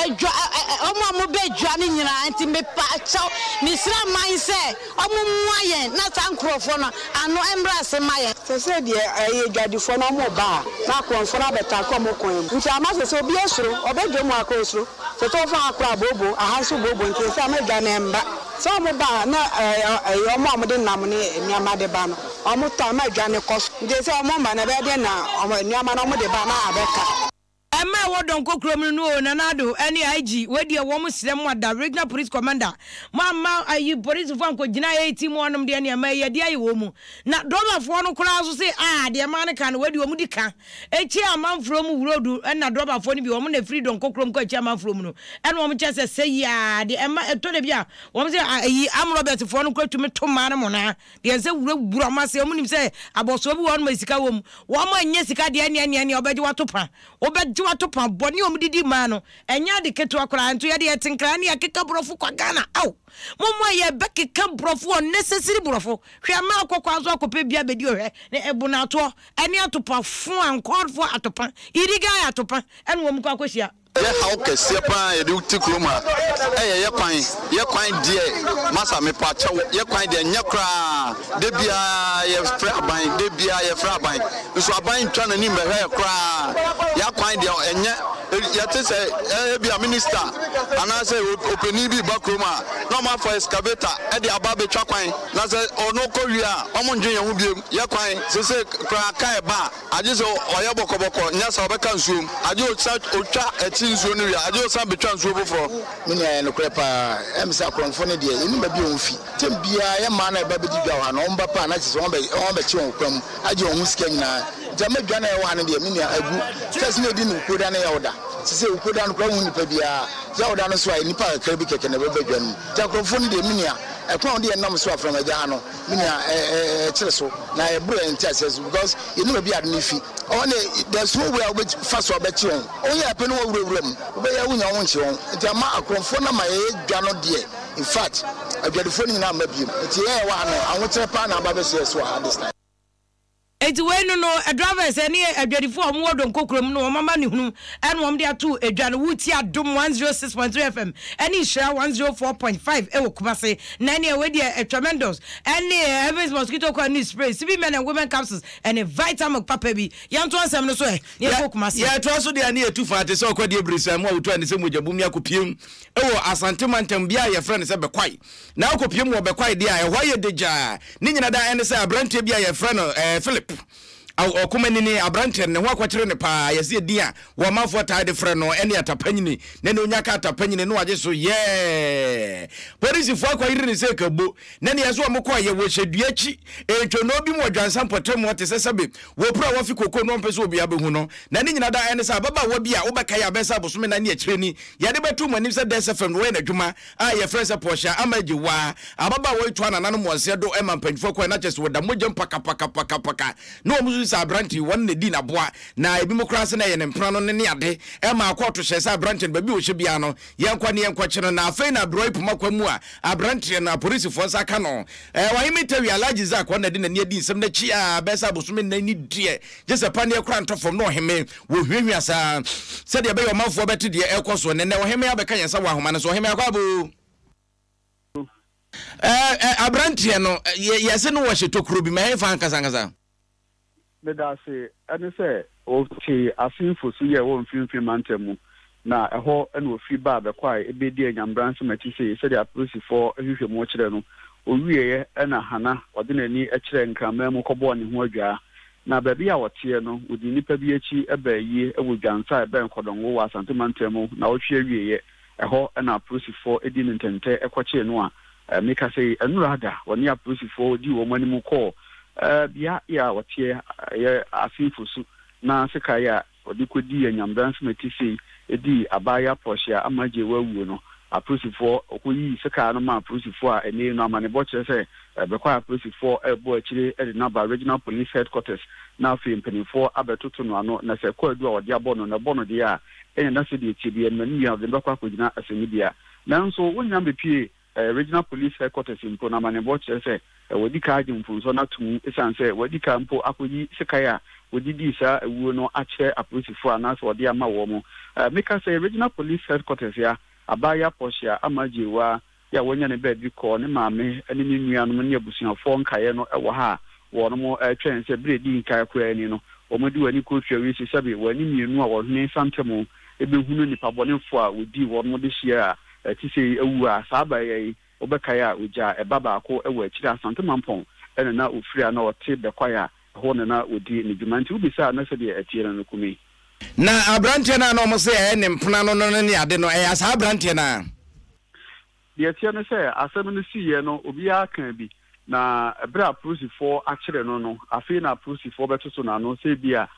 adwa ɛ ɛ wɔn a wɔbɛ adwa no nyinaa nti mepa kyɛw mesrɛ aman sɛ wɔn mmoa yɛn na saa nkorɔfoɔ no ano mmra ase ma yɛn. Sɛsɛɛ deɛ ɛyɛ adwadifoɔ no wɔn ba a na akorɔmfoɔ no abɛtake wɔn kwan mu nti ama sɛsɛ obi asuro ɔbɛ dwa mu a koraa osuro sɛsɛ wofa ha koraa booboo aha nso booboo nti sɛsɛ ama adwa no ɛmba sɛ wɔn ba a na ɛyɛ wɔn a wɔde nam ne nneɛma de ba no wɔn tɔ ama adwa no kɔ so nti sɛ wɔn mma no ɛbɛyɛ den na wɔn nneɛma no wɔn de ba na abɛka. Ɛma ɛwɔ Dɔnkɔ kurom no no o Nana Addo ɛne IG wei deɛ wɔn srɛ mo ada Regional Police Commander mo amma ayi polisifoɔ ankɔ gyina AT mu hɔnom deɛ nneɛma yi yɛde ayɛ wɔn mu na drɔbafoɔ no koraa nso se ah deɛ maa no ka no wei deɛ wɔn di ka Ekyi amanfrom wurodu na drɔbafoɔ no bi wɔn na efiri Dɔnkɔ kurom kɔ Ekyi amanfrom no ɛna wɔn kyɛ sɛ sɛ yiaa deɛ ɛma ɛtɔ da bi a wɔn sɛ ayi amrɔbɛtfoɔ no kora tumi to mmaa no monaa deɛ nsɛ wura wura wɔn ase wɔn nim sɛ abɔsoɔ bi wɔ hɔ nom a sika wɔ mu wɔn anyɛ sika deɛ ɛneɛ neɛ neɛ wɔbɛgye wato pa wɔbɛgye wato pa bɔne wɔn didi mmaa no ɛnyɛ ade ketewa koraa nso yɛde yɛte nkran ne yɛkeka borɔfo kwa Ghana ao mo mo a yɛbɛkeka borɔfo unnecessary borɔfo hwɛ mmaa akɔ kwan so akɔpɛ bi abɛdi ɔhwɛ ne ɛbonatoɔ Ɛne atopa fo a nkɔɔdfoɔ atopa, irigae atopa, ɛne wɔn kɔ akɔhyia. Yɛ haw kɛseɛ paa a yɛde te kurom ha ɛyɛ yɛ kwan, yɛ kwan deɛ masa mepa kyɛw yɛ kwan deɛ nyɛ koraa da biara yɛ frɛ aban da biara yɛ frɛ aban nso aban ntwa n'ani mbɛhwɛ yɛ koraa yɛ akwan deɛ ɛnyɛ yɛte sɛ ebia minister anaasɛ ɔpanin bi ba kurom a na wɔn afa excavator ɛde aba abɛtwa kwan na sɛ ɔno kɔ wie a wɔn ndwen yɛn ho biom. Yɛ kwan, sese koraa ka ɛba a, agye sɛ ɔyɛ bɔkɔbɔkɔ, nyɛ saa ɔbɛka nsuom. Agye ɔsan ɔtwa akyi nsuo no wie a, agye ɔsan bɛtwa nsuo foforɔ. Me nua ɛyɛ nokorɛ paa, ɛyɛ me sɛ akorɔmfoɔ no deɛ yɛnnim baabi a wɔn fi. Tɛm biara yɛ mmaa no a ɛba bɛdi dwa wɔ ha no wɔn ba pɛ a na kyerɛ sɛ wɔn abɛ wɔn abɛkye wɔn kwan mu agye wɔn ho sika nyinaa. Nti ama dwa no a ɛwɔ ha no deɛ me nua agu. First na yɛdi no Wukuoda ne Yawda. Sesei Wukuoda no koraa wonhu nipa biara. Yawda no nso a nnipa kakra bi kɛkɛ na ɛbɛba dwa no mu. Nti akorɔmfoɔ no deɛ me nua ɛkwan a wɔde yɛn nam so Aframagya ha no, Me nua ɛ ɛ ɛkyere so na ɛboro yɛn nteaseɛ so because yɛnim baabi a ade no fi. Ɔhɔ ne there's no way a wobɛ fa so abɛkye wɔn. Wɔn yɛ apɛ ne wɔwurawura mu. Wobɛyɛ a wonya wɔn nkye wɔn. Nti ama akorɔmfoɔ no ama yɛyɛ dwa no deɛ in fact adwadifoɔ no nyinaa mma biom. Nti yɛn a yɛwɔ ha no ahokyerɛ paa na aba abɛso yɛn so wɔ ha this time. Enti wei no no drivers ne adwadifoɔ a wɔwɔ Donko kurom no wɔn amanehunu na wɔn de ato dwa no. Woretie Adom 106.3 FM ne Nhyira 104.5 wɔ Kumase. Na ɛneɛ wei deɛ Tremendous ne Heavens Mosquito Coil ne Spray, CB Men and Women Capsules ne Vitamilk papa bi. Yɛntoa nsɛm no so ɛ na yɛnkɔ Kumase. Yɛtoa so deɛ ne yɛtu fa te sɛ ɔkwadeɛ birisan mu a wotu ani sɛ mogyabum ne akɔpiem wɔ Asante mantam bea a yɛfrɛ no sɛ Bɛkwae. Na ɔkɔpue mu wɔ Bɛkwae deɛ a, ɛhɔ ayɛ degyaa. Ne nyina daa ɛne sɛ aberanteɛ bi a yɛfrɛ no eh, Philip, ɔkomanini, aberanteɛ no, ne ho akɔkyere no paa. Yɛse edin a wɔn amanfoɔ taa de frɛ no ɛne Atapanyini. Na ne onya ka Atapanyini na wagye so yɛɛ. Polisifoɔ akɔyere no sɛ kabo. Na ne yɛse wɔn kɔɔyɛ, wɔhyɛ dua akyi, ntwonoo bi mu wɔ Dwansa mpɔtam hɔ te sɛ sɛbe wɔpira wɔfi koko no ɔmpɛ sɛ obiara bɛhu no. Na ne nyina daa ɛne sɛ ababaawa bi a wobɛkae a bɛyɛ sɛ abosome nan ne akyire ni, yɛde bɛto mo anim sɛ Dɛs FM no wɔyɛ n'adwuma a yɛfrɛ no sɛ Portia Ama Agyewaa. Ababaawa yi toa nananom wɔn nseɛ do ma mpanyinfoɔ kɔɛ na kyerɛ sɛ wɔda mogya mu pakapakapakapaka na wɔn nso. sɛ aberante yi wɔn na ɛdii n'aboa na ebinom koraa sɛ na ɛyɛ ne mpena no ne ne ade ɛmaa kɔɔto hyɛɛ sɛ aberante no baabi a ɔhyɛ biara no yɛnkɔ ne yɛnkɔkye no na afei na aberewa yi poma kwa mu a aberanteɛ no apolisifoɔ nsa aka no. Ɛɛ Wahimi Tawi Alhaji Zak ɔno na ɛde n'ani adi nsɛm no akyi a bɛyɛ sɛ abosome nnan ni deɛ gye sɛ paneɛ koraa ntɔ fam na ɔheme wɔhwiahwia saa sɛdeɛ ɛbɛyɛ ɔmanfoɔ bɛte deɛ ɛrekɔ soɔ. Nɛnɛ ɔheme abɛka yɛn nsa wɔ ahoma no so. Ɔheme Akwaabo. Ɛɛ ɛ aberanteɛ no yɛ yɛse no wɔhyɛ tokuro bi ma ɛhefa ankasa ankasa? Meda ase. Ɛne sɛ, ɔtee Asenfo so yɛɛ wɔ Mfinimfini Mantam mu, na ɛhɔ na ɔfiri baa Bɛkwae bɛdii Anyambra nsɛm akyi sei sɛdeɛ apolisifoɔ nhwehwɛmu kyerɛ no. Ɔwieeɛ na Hannah ɔde n'ani kyerɛɛ Nkraman mu kɔbɔɔ ne ho adwaa. Na baabi a ɔteɛ no, wɔdii nnipa bi akyi baa ayie wɔ Dwansa a ɛbɛn Kɔdɔngo wɔ Asante Mantam mu nnawɔtwe awieeɛ. Ɛhɔ na apolisifoɔ dii no ntɛntɛ kɔkyee no a mekasa yi, nnora da wɔne apolisifoɔ dii wɔn anim kɔɔ bea a ɔteɛ, ɛyɛ Asen Fosu, na sekan a ɔde kɔdii Anyambra Nsemati sei dii abaayewa Portia ama Gyewa awuo no, apolisifoɔ kɔyii sekan no maa apolisifoɔ a ɛnnɛ yi no amanebɔ kyerɛ sɛ bɛkɔ a apolisifoɔ rebɔ akyire de no aba Regional Police Headquarters na afei mpanimfoɔ abɛtoto no ano na sɛ kwaadu a wɔde abɔ no na ɛbɔ no deɛ a ɛnneɛ na sɛdeɛ ɛteɛ biara no m'ani nua ɔde no bɛkɔ akɔgyina asɛnnibea. Nanso wonnya mmɛpuee Regional Police Headquarters mpo no, amanneɛbɔ kyerɛ sɛ wɔadi kan agye mfomsoɔ no ato mu esiane sɛ wɔadi kan mpo akɔyi sekan a wɔde dii saa awuo no akyerɛ apolisifoɔ anaasɛ wɔde ama wɔn. Meka sɛ Regional Police Headquarters ya abaayewa Portia Ama Gyewaa yi a wanya ne baabi kɔ, ne maame ne ne nuanom ne abusuafoɔ nkaeɛ no wɔ ha a wɔn retwɛn sɛ berɛ a ɛdi nkan koraa ni no wɔde wɔn ani kɔtua wiase sɛbe wɔn ani mmienu a wɔhwene santam bɛhunu nnipa bɔnefoɔ a wɔdii wɔn dehyeɛ a ɛte sei awu a saa abaayewa yi wobɛkae a ɔgyaa ɛba baako wɔ akyire Asante Mampɔn na na ɔfiri a na ɔte Bɛkwae a ɛhɔ na na ɔdi ne dwuma nti wobisaa no sɛdeɛ ɛteɛ no no kumi. Na aberanteɛ no a na wɔse ɛyɛ ne mpena no no ne ade no, ɛyɛ saa aberanteɛ no ara? Deɛ ɛteɛ ne sɛ, asɛm no siiɛ no, obiara kaa bi, na berɛ a apolisifoɔ akyere no no, afei na apolisifoɔ bɛtoto n'ano sɛ ebia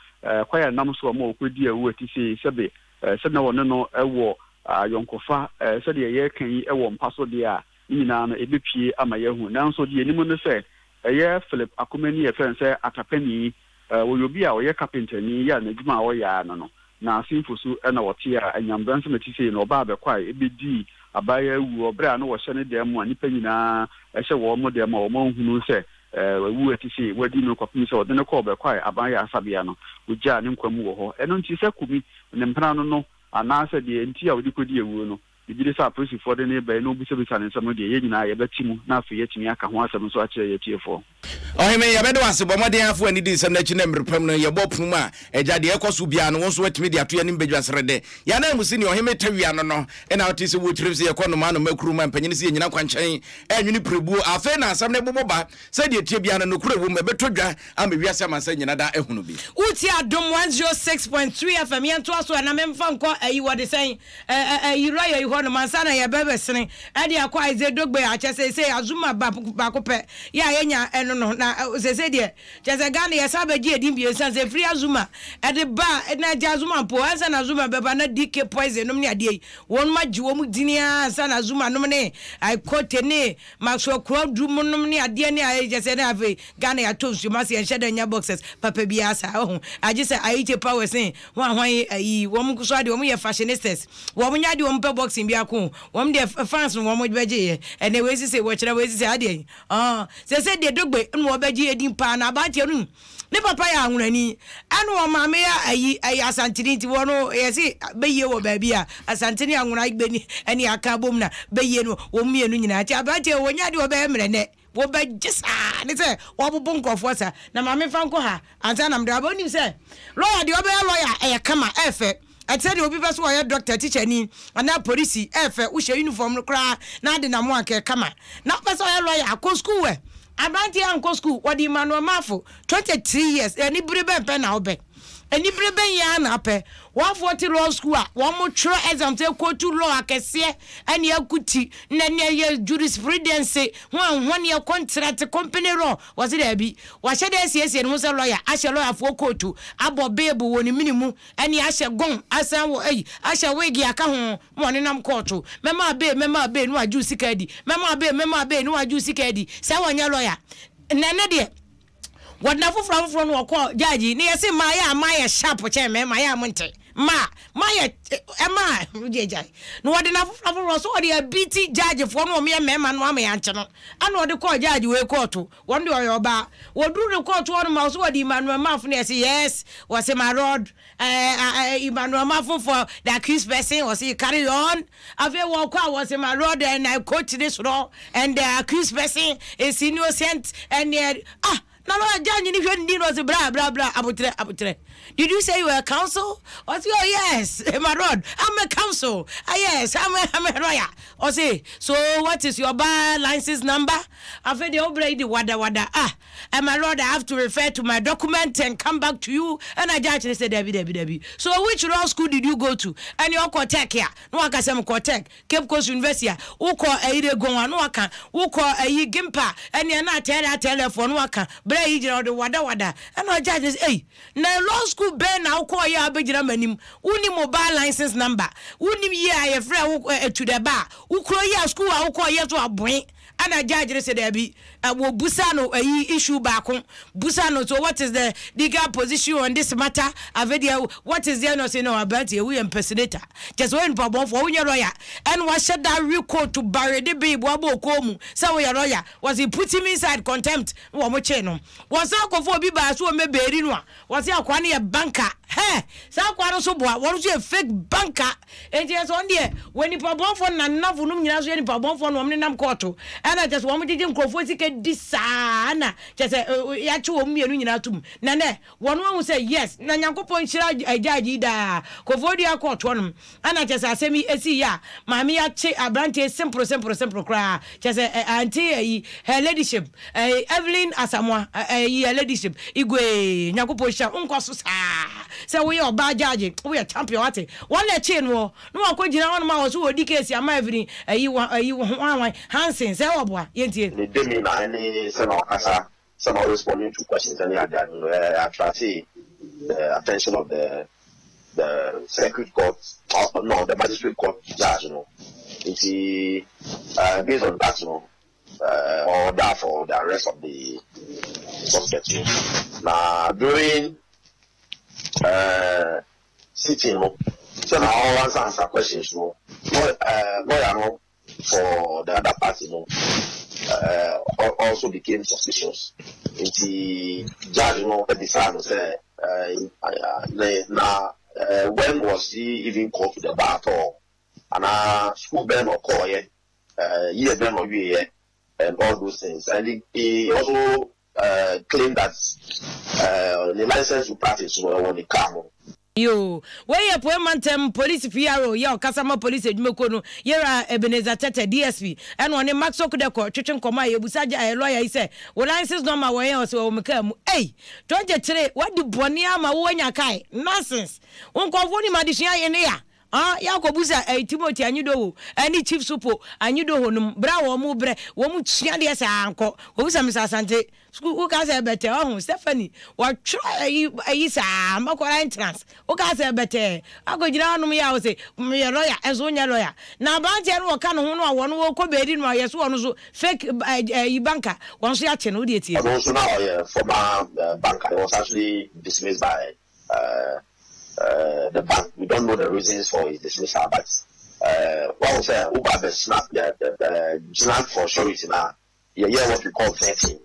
kwan a ɛnam so a ɔma ɔkɔdii awu a ɛte sei, sɛbe sɛ na wɔne no wɔ ayɔnkofa sɛdeɛ yɛreka yi wɔ mpa so deɛ a, ne nyinaa no, ɛbɛpue ama yɛahu. Nanso deɛ yɛnim ne sɛ, ɛyɛ Philip Akomani a yɛfrɛ no sɛ Atapani, ɔyɛ obi a ɔyɛ kapentani yɛ a n'adwuma a ɔyɛ ara no no, Na Asenfo so na wɔtee a anyambra nsɛm a ɛte sei no, ɔbaa bɛkwae bɛdii abaayaa wuo berɛ a na wɔhyɛ ne dan mu a nnipa nyinaa hyɛ wɔn dan mu a wɔanhunu sɛ wawu a ɛte sei, wɔadi no kɔpem sɛ wɔde no kɔɔ bɛkwae aban ayaresabea no, wɔgyaa ne nkwa mu wɔ hɔ. Ɛno nti sɛ Kumi ne mpena no no anaasɛ deɛ nti a wɔde kɔdi awuo no, Megye di sɛ apolisifoɔ de no reba yi na wɔbisabisa no nsɛm no deɛ, yɛn nyinaa yɛbɛte mu na afei yɛatumi aka ho asɛm nso akyerɛ yɛn atiefoɔ. Ɔhene, yɛbɛda wo ase. Bɔ mmɔden ara fa w'ani di nsɛm no akyi na mmere pa mu no, yɛbɔ pono mu a, Agya, deɛ ɛrekɔ so biara no, wo nso woatumi de ato yɛn anim badwa srɛdɛ. Yɛn ananmusini, Ɔhene Tawia no no, na wote sɛ wokyerɛm sɛ yɛkɔ nnomaa nnomaa kurom a mpanyin se yɛnnyina kwankyɛn nnwene pirebuo. Afei na asɛm no rebobɔ ba. Sɛdeɛ ɛteɛ biara no, nokorɛ wom, ɛbɛtɔ dwa ama wiase amansan nyina daa ahunu bi. Wotie Adom 106.3 FM, yɛntoa so ɛ na memfa nkɔ ayi wɔde sɛn ɛ ayi lɔya yi hɔnom ansa na yɛbɛbɛsene ɛde akɔ Isaiah Dogbe a kyɛ seesei Azuma baako pɛ yɛ a yɛnya ɛno no na seesei deɛ kyɛ sɛ Ghana yɛsan bɛgye edin bio ɛsiane sɛ ɛfiri Azuma ɛde ba na agya Azuma mpo ansa na Azuma bɛba na DK Poison nom ne adeɛ yi wɔnom agye wɔn dini ara ansa na Azuma nom ne Aikote ne Maxwell Kwadwo mu nom ne adeɛ ne ayɛ kyɛ sɛ na afei Ghana yɛatɔ nsuo mu ase yɛnhyɛ da nnya boxers papa biara saa wahu agye sɛ Ayiche Powers ne hwan hwan ayi wɔn nso adeɛ wɔn yɛ fashionistas wɔn nyɛ adeɛ wɔn pɛ boxing bi ako wɔn deɛ fans no wɔn bɛgye yɛ ɛnɛ wei sise wɔkyerɛ wei sise adeɛ yi ɔɔ sɛ sɛ deɛ dogbe na wɔbɛgye edin paa na abanteɛ no Ne papa yɛ Anwonani ɛna wɔn maame yɛ ayi ɛyɛ Asanteni nti wɔn no yɛse bɛyie wɔ baabi a Asante ne Anwona bɛni ɛne aka abom na bɛyie no wɔn mmienu nyinaa nti aberanteɛ wɔnyɛ adeɛ wɔbɛyɛ mmerɛ nɛ wɔbɛgye saa ne sɛ wɔabobo nkurɔfoɔ saa na maame fa nkɔ ha ansa na mede aba wonim sɛ lɔya deɛ ɔbɛyɛ lɔya ɛyɛ kama ɛfɛ Ɛte sɛ deɛ obi pɛ sɛ ɔyɛ dɔkta, tikyani, anaa polisi, ɛyɛ fɛ, wohyɛ uniform no koraa na ade nam ho a, anka ɛyɛ kama. Na wopɛ sɛ ɔyɛ lɔya a, kɔ sukuu ɛ. Aberanteɛ yi ankɔ sukuu, wɔde Emmanuel Marfo, 23 years, anibere bɛn pɛ na wopɛ? Anibere bɛn yi ara na wopɛ? Wɔn te law school a, wɔtwerɛ exams, ɛkɔtu law akɛseɛ, ɛne akuti, na ɛne ɛyɛ jurisprudence, ho anhwaneɛ, contract, company law, wɔse daabi. Wahyɛ da asiesie ne ho sɛ lɔya, ahyɛ lɔyafoɔ kootu, abɔ beebu wɔ ne mene mu, Ɛne ahyɛ gong asan wɔ ei ahyɛ wig aka ho ma ɔnenam kɔɔto mɛma abee mɛma abee na wagye wo sika adi mɛma abee mɛma abee na wagye wo sika adi sɛ wɔnyɛ lɔya na ɛnɛ deɛ. Wɔde na foforɔ afoforɔ no wɔkɔ judge ne yɛse mmaa yɛ a mmaa yɛ sharp kyɛn mmarima yɛ a mo nte mmaa mmaa yɛ ɛmaa wogye gyae na wɔde na foforɔ afoforɔ so wɔde abiti judge foɔ no wɔn yɛ mmarima no ama yɛankye no ana wɔde kɔɔ judge wei kɔɔto wɔn deɛ ɔyɛ ɔbaa wɔduru ne kɔɔto hɔ no ma wɔso wɔde Emmanuel Mafo no yɛse yes wɔse my lord ɛɛ Emmanuel Mafo for the accused person wɔse carry on afei wɔkɔ a wɔse my lord and I quote this law and the accused person is innocent and ah na lawyer judge ni hwɛ ne din na ɔse bra bra bra abotrɛ abotrɛ did you say you were a counsel ɔse oh yes my lord I'm a counsel ah yes I'm a, I'm a lawyer ɔse so what is your bar license number afei deɛ wobrɛ yi de wada wada ah eh, my lord I have to refer to my document and come back to you ɛna judge ne sɛ dabi dabi dabi so which law school did you go to ɛne ɔkɔ tech a na waka sɛ mekɔ tech Cape Coast University a, wokɔ ayi Legon a na waka, wokɔ ayi Gimpa a ɛneɛ na atɛɛlɛ atɛɛlɛ foɔ na waka, berɛ ayi gyina ɔde wada wada, ɛna ɔjudge no sɛ ei, na law school bɛn na wokɔɔyɛ a wobɛgyina m'anim, wonnim wo bar license number, wonnim year a yɛfrɛɛ wo to the bar, wo kuro yi a school a wokɔɔyɛ so aboe. Ɛna judge no sɛ daabi, wɔbusa no ayi issue baako, busa no so what is the legal position on this matter, afei deɛ what is there no ɔse no aberanteɛ woyɛ impersonator, kyɛ sɛ woyɛ nipa bɔnfoɔ, wonyɛ lawyer, ɛna wahyɛ da we coat bare de bee boabɔ okɔn mu sɛ woyɛ lawyer, wɔse put him inside contempt na wɔn kyee no. Wɔsan kɔfa obi baa so wɔn bɛbeeri no a, wɔse akoa no yɛ banker, hɛ! Saa akoa no nso boa, wɔn nso yɛ fake banker. Enti kyerɛ sɛ wɔn deɛ wɔ nipa bɔnfoɔ na nnafo nom nyinaa nso yɛ nipa bɔnfoɔ na wɔn nenam kɔɔto ɛna kyerɛ sɛ wɔn gyegye nkurɔfoɔ sika di saa na kyerɛ sɛ yɛakye wɔn mmienu nyinaa tom na nɛ wɔn ahu sɛ yes na Nyankopɔn nhyira judge yi daa Kofoɔ Dua kɔɔtoɔ nom ɛna kyerɛ sɛ asɛm yi ɛsii yɛ a maame yi akye abranteɛ simple simple simple koraa kyerɛ sɛ ante ayi her ladyship Evelyn Asamoah ayi her ladyship Igwee Nyankopɔn nhyira wo nkɔ so saa sɛ woyɛ ɔbaa judge woyɛ champion wate Wɔn na ɛkyee noɔ na wakɔ gyina hɔnom a ɔse ɔredi case ama Evelyn ayi wa ayi hwan hwan Hansen sɛ ɔboa yɛntie. Ne demeanour ne sɛnea ɔkasa, sɛnea ɔresponding to questions ne ade ade no, ɛ attractee the attention of the the circuit court, no, the magistrate court judge no. Nti uh, based on that no, uh, ɔorder for the arrest of the suspect no. Na during uh, sitting no sɛ na ɔɔ answer answer questions no lawyer no for the other party no also became suspicious nti judge no bisaa no sɛ ne na when was he even called to the bar at all anaa school bɛn na ɔkɔɔyɛ year bɛn na ɔwieɛ and all those things and he, he also claim that ne license to practice no ɛwɔ ne car mu. Yoo, wei yɛ Apuei Mantam Polisi PRO yɛ ɔkasa ma polisi adwumakuo no, Yera Ebenezer Tetteh, DSP, ɛna ɔne Maxwell Kudekor twetwe nkɔmmɔ a yɛbusa gya lɔya yi sɛ, Wo license number wɔ he? Ɔse ɛwɔ me car mu. Ei! 23, woadi bɔne ama wo anya kae? Nonsense! Wo nkurɔfoɔ nim adesua yɛ ne ya? Ah, yɛakɔbusa eh, Timothy Anyidoho ne Chief Supo Anyidoho nom, berɛ a wɔn brɛ, wɔn sua deɛ saa nkɔ. Kɔbusa Mister Asante, sukuu, wokaa sɛ ɛbɛtɛ, ɔho, Stephanie, wɔtwerɛ ayi, ayi saa, makɔra entrance, wokaa sɛ ɛbɛtɛ, akɔgyina hɔnom yɛ a wose, meyɛ lawyer, ɛnso wonyɛ lawyer. Na aberanteɛ no wɔka ne ho no a wɔn wɔkɔ beedi no a yɛso wɔn nso fake ayi banker, wɔn nso yɛakye no, wodeɛ tie. Ɔno nso na ɔyɛ former banker, he was actually dismissed by the bank we don't know the reasons for his dismissal but wahu sɛ woba bɛ snap gyina for surety no a yɛyɛ what we call vetting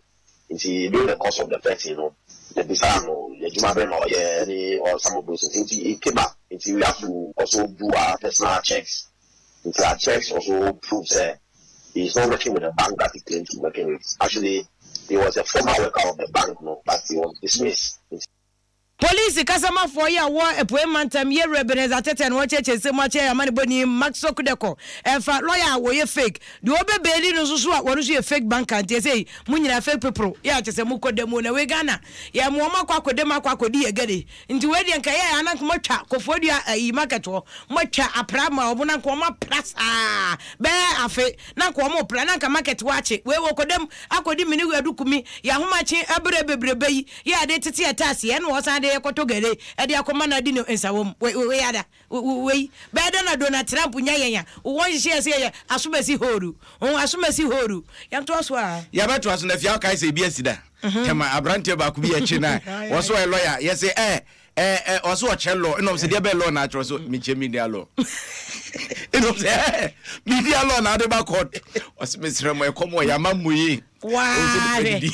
nti during the course of the vetting no yɛbisaa no adwuma bɛn na ɔyɛ ne or some of those things nti it came up nti we have to also do our personal checks nti our checks also prove sɛ he is not working with the bank that he claimed to be working with actually he was a former worker of the bank no but he was dismissed nti. Polisi kasamafoɔ yi a ɔwɔ Apuei Mantam, Yewura Ebenezer Tetteh na ɔrekyerɛkyerɛ nsɛm mu akyerɛ yɛn amanebɔni Maxwell Kudeko ɛfa lɔya a wɔyɛ fake, deɛ ɔbɛ beeli no nso so a wɔno nso yɛ fake banker nti ɛsei mo nyinaa fake people yɛ a kyesɛ mo kɔ da mu na wei Ghana yɛ mo wɔn akɔ akɔ da mu akɔ akɔdi yɛ gari nti wei deɛ nka ɛyɛ a na nka mo atwa Koforidua ayi market hɔ mo atwa apra ma wɔn na nka wɔn apra saa bɛyɛ afe na nka wɔn repra na nka market hɔ akye wei wɔ kɔ da mu akɔdi mene adukumi yɛ ahomakye ɛberɛ bebrebe yi yɛ ade tete yɛ taase ɛna wɔsan de. de rekɔtɔ gari de akɔma no adi no nsawam. Wei ada. Wei bɛyɛ dɛn na Donald Trump nya yɛn a wɔnhyehyɛ yɛn sɛ yɛyɛ asomasi hooru? Ho asomasi hooru. Yɛntoa so a. Yɛbɛtoa so na afei wokae sɛ ebi asi da. Tɛma aberanteɛ baako bi akyi no a wɔso ɔyɛ lɔya yɛse ɛ ɛ ɛ ɔso ɔkyerɛ law ɛna ɔm sɛ deɛ bɛyɛ law na akyerɛ so mekyɛ media law ɛna ɔm sɛ ɛ media law na ade ba court ɔse mesrɛ mo ɛkɔm wɔ yɛama mmuyi. Waa hwɛ.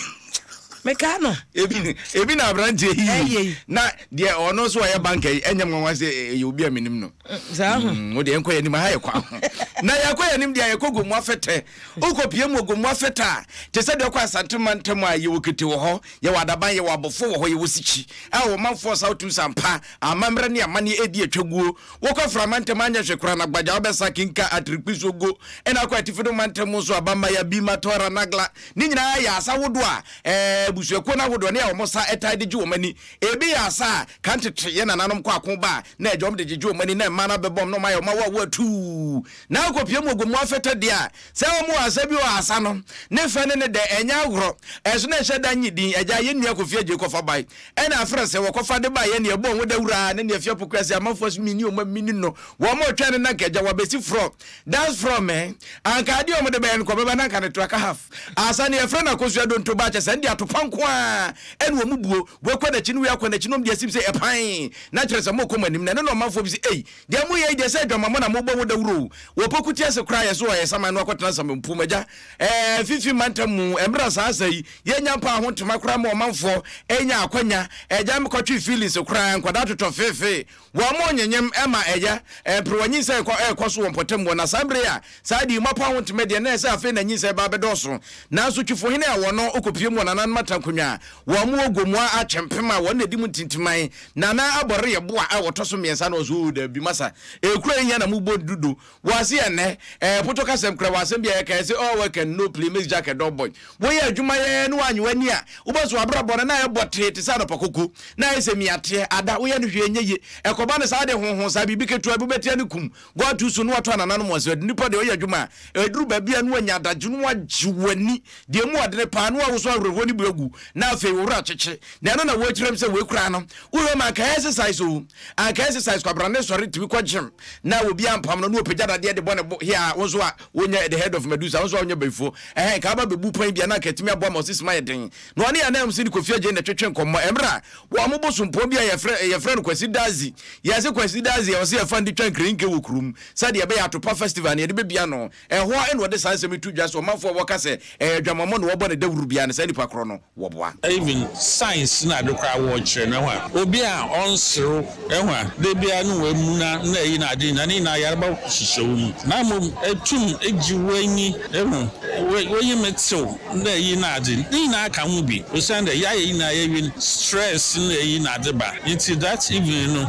Mekaa no. Ebi ebi na aberanteɛ yi yi na deɛ ɔno nso ɔyɛ banka yi ɛnyɛ nwanwa sɛ ɛyɛ obi a menim no. Saa ho. Wo deɛ nkɔ yɛn anim aha yɛ kwan ho. Na yɛkɔ yɛn anim deɛ yɛkɔ Gomu afɛtɛ. Wokɔ pie mu wɔ Gomu afɛtɛ a te sɛ deɛ ɔkɔ Asante mantam a yɛwɔ Kete wɔ hɔ, yɛwɔ Adaban, yɛwɔ Abɔfo wɔ hɔ, yɛwɔ Sikyi a ɔmanfoɔ sa wotum sɛ ampa amammerɛ ne amanneɛ ɛredi atwa guo. Wokɔ Fra mantam anyɛ hwee koraa na Gbagya wobɛsa Kinka, Atrikpi, Sogo ɛna akɔ Atifi do mantam mu nso a Bambaya, Bima, Tora, Nagla ne nyinaa yɛ asa ahodoɔ a ɛɛ abusuakuo no ahodoɔ ne a wɔn sa taa de gye wɔn ani. Ebi yɛ asa a kan tete yɛn nananom kɔ ako ba a na agya wɔn de gyegye wɔn ani na mmaa no abɛbɔm na wɔn ayɛ wɔn awoawoa atuu. Na akɔpue mu Ogomu afɛtɛ deɛ a sɛ wɔn wɔ asa bi wɔ asa no ne fɛ ne ne dɛ ɛnyɛ agorɔ ɛso na ɛhyɛ da nye din agya yɛn nua Kofi Adjei kɔfa bae Ɛna afrɛ sɛ wɔkɔfa de baeɛ ne ɛbɔɔ ho dawuro ara ne ne afie apokua sɛ amanfoɔ so menni wɔn a menni no wɔn a ɔtwɛn no na anka agya wabɛsi frɔ dance frɔ me anka adeɛ wɔn de bɛyɛ no kɔbɛba na anka ne to aka half asa ne yɛfrɛ no akosua donto ba kyɛ sɛ ɛnde atopa nko ara ɛne wɔn buo wei kɔ n'akyi ne wei akɔ n'akyi na wɔn de asim sɛ ɛpan na kyerɛ sɛ mokɔ mo anim na ɛno na ɔmanfoɔ bi sɛ ei deɛ moyɛ yi deɛ sɛ adwamammɔ na mobɔ ho dawuro o wɔ poku te ase koraa yɛ so ɔyɛ saman no akɔtena samampuo mu agya ɛɛ fifi mantam mu ɛmmerɛ saa asa yi Yɛnnya mpaa ho ntoma koraa ma ɔmanfoɔ nya akwanya agya mekɔtwe feelings koraa nkwadaa totɔ feefee wɔn mo nyenyem ma ɛyɛ mperewa nyinsɛn kɔ ɛrekɔ so wɔ mpɔtam hɔ na saa mmerɛ yi a saa de yi moapa ho ntoma deɛ na ɛsɛ afei na nyinsɛn ba abɛdɔɔso nanso twifohene a wɔn kɔpie mu wɔ nananom atankonwa a wɔn wɔ gomoa akyɛmpem a wɔn na ɛdi mu ntintiman nana abɔre yɛ boa a wɔtɔ so mmiɛnsa na ɔso oo daabi masa ekura yi hia na mobɔ dudo Wɔ ase ɛnnɛ, ɛɛ potɔ kasɛm kura wɔ asɛm bi a yɛka yɛse all work and no play makes Jack a dull boy. Woyɛ adwuma yɛ na woanye w'ani a, wobɛhu sɛ w'abrabɔ no na ayɛ bɔtee te sɛ anɔpa koko, na ayɛ sɛ miateɛ, ada, woyɛ no hwee ɛnyɛ yie. Ɛkɔba no saa de honhon saa, biribi ketewa bi wobɛte ano kum, God too soon na watɔ anananom wɔn sɛ nipa deɛ ɔyɛ adwuma a, ɛduru baabi a na wanya adagye na wagye w'ani, deɛ emu ɔdene paa na wawoso awerɛhoɔ no bi agu na afei wo werɛ akyekye. Na ɛno na wɔkyerɛ m sɛ wei koraa no, wohwɛ mu anka exercise o, anka exercise kwabrane sɔre tumi kɔ gym na obi ampam no na ɔpagya dadeɛ de bɔ ne bo here wo nso a wonyɛ the head of Medusa wo nso a wonyɛ bayifoɔ ɛhɛn nka aba bɛbu pɔn bi a na anka atumi aboa ma ɔsisi ma yɛ den na ɔne yɛn anam si ne Kofi Adjei na ɛtwetwe nkɔmmɔ ɛmmerɛ a wɔn mo bosompɔn bi a yɛfrɛ yɛfrɛ no Kwasi Dazi yɛse Kwasi Dazi a ɔse yɛfa no de twa nkirenke wɔ kurom sɛdeɛ ɛbɛyɛ atopa festival no yɛde bɛbia no Ɛhɔ ara na ɔde saa nsɛm yi to dwa sɛ ɔmanfo a wɔka sɛ ɛyɛ adwamammɔ na wɔbɔ no dawuru biara no, saa nnipa korɔ no, wɔboa. Even science na ade koraa wɔkyerɛ no ɛho a obi a ɔnserew ɛho a da biara no wamuna na ayi na ade nyinaa ne nyinaa yarba hyehyɛ wo mu na mmom etum gye w'enyi ehu w'enyi me tsew na ayi na adze ne nyinaa ka ho bi osiandɛ yɛayɛ nyinaa yɛwin stress na ayi na adze ba ntsi that evening no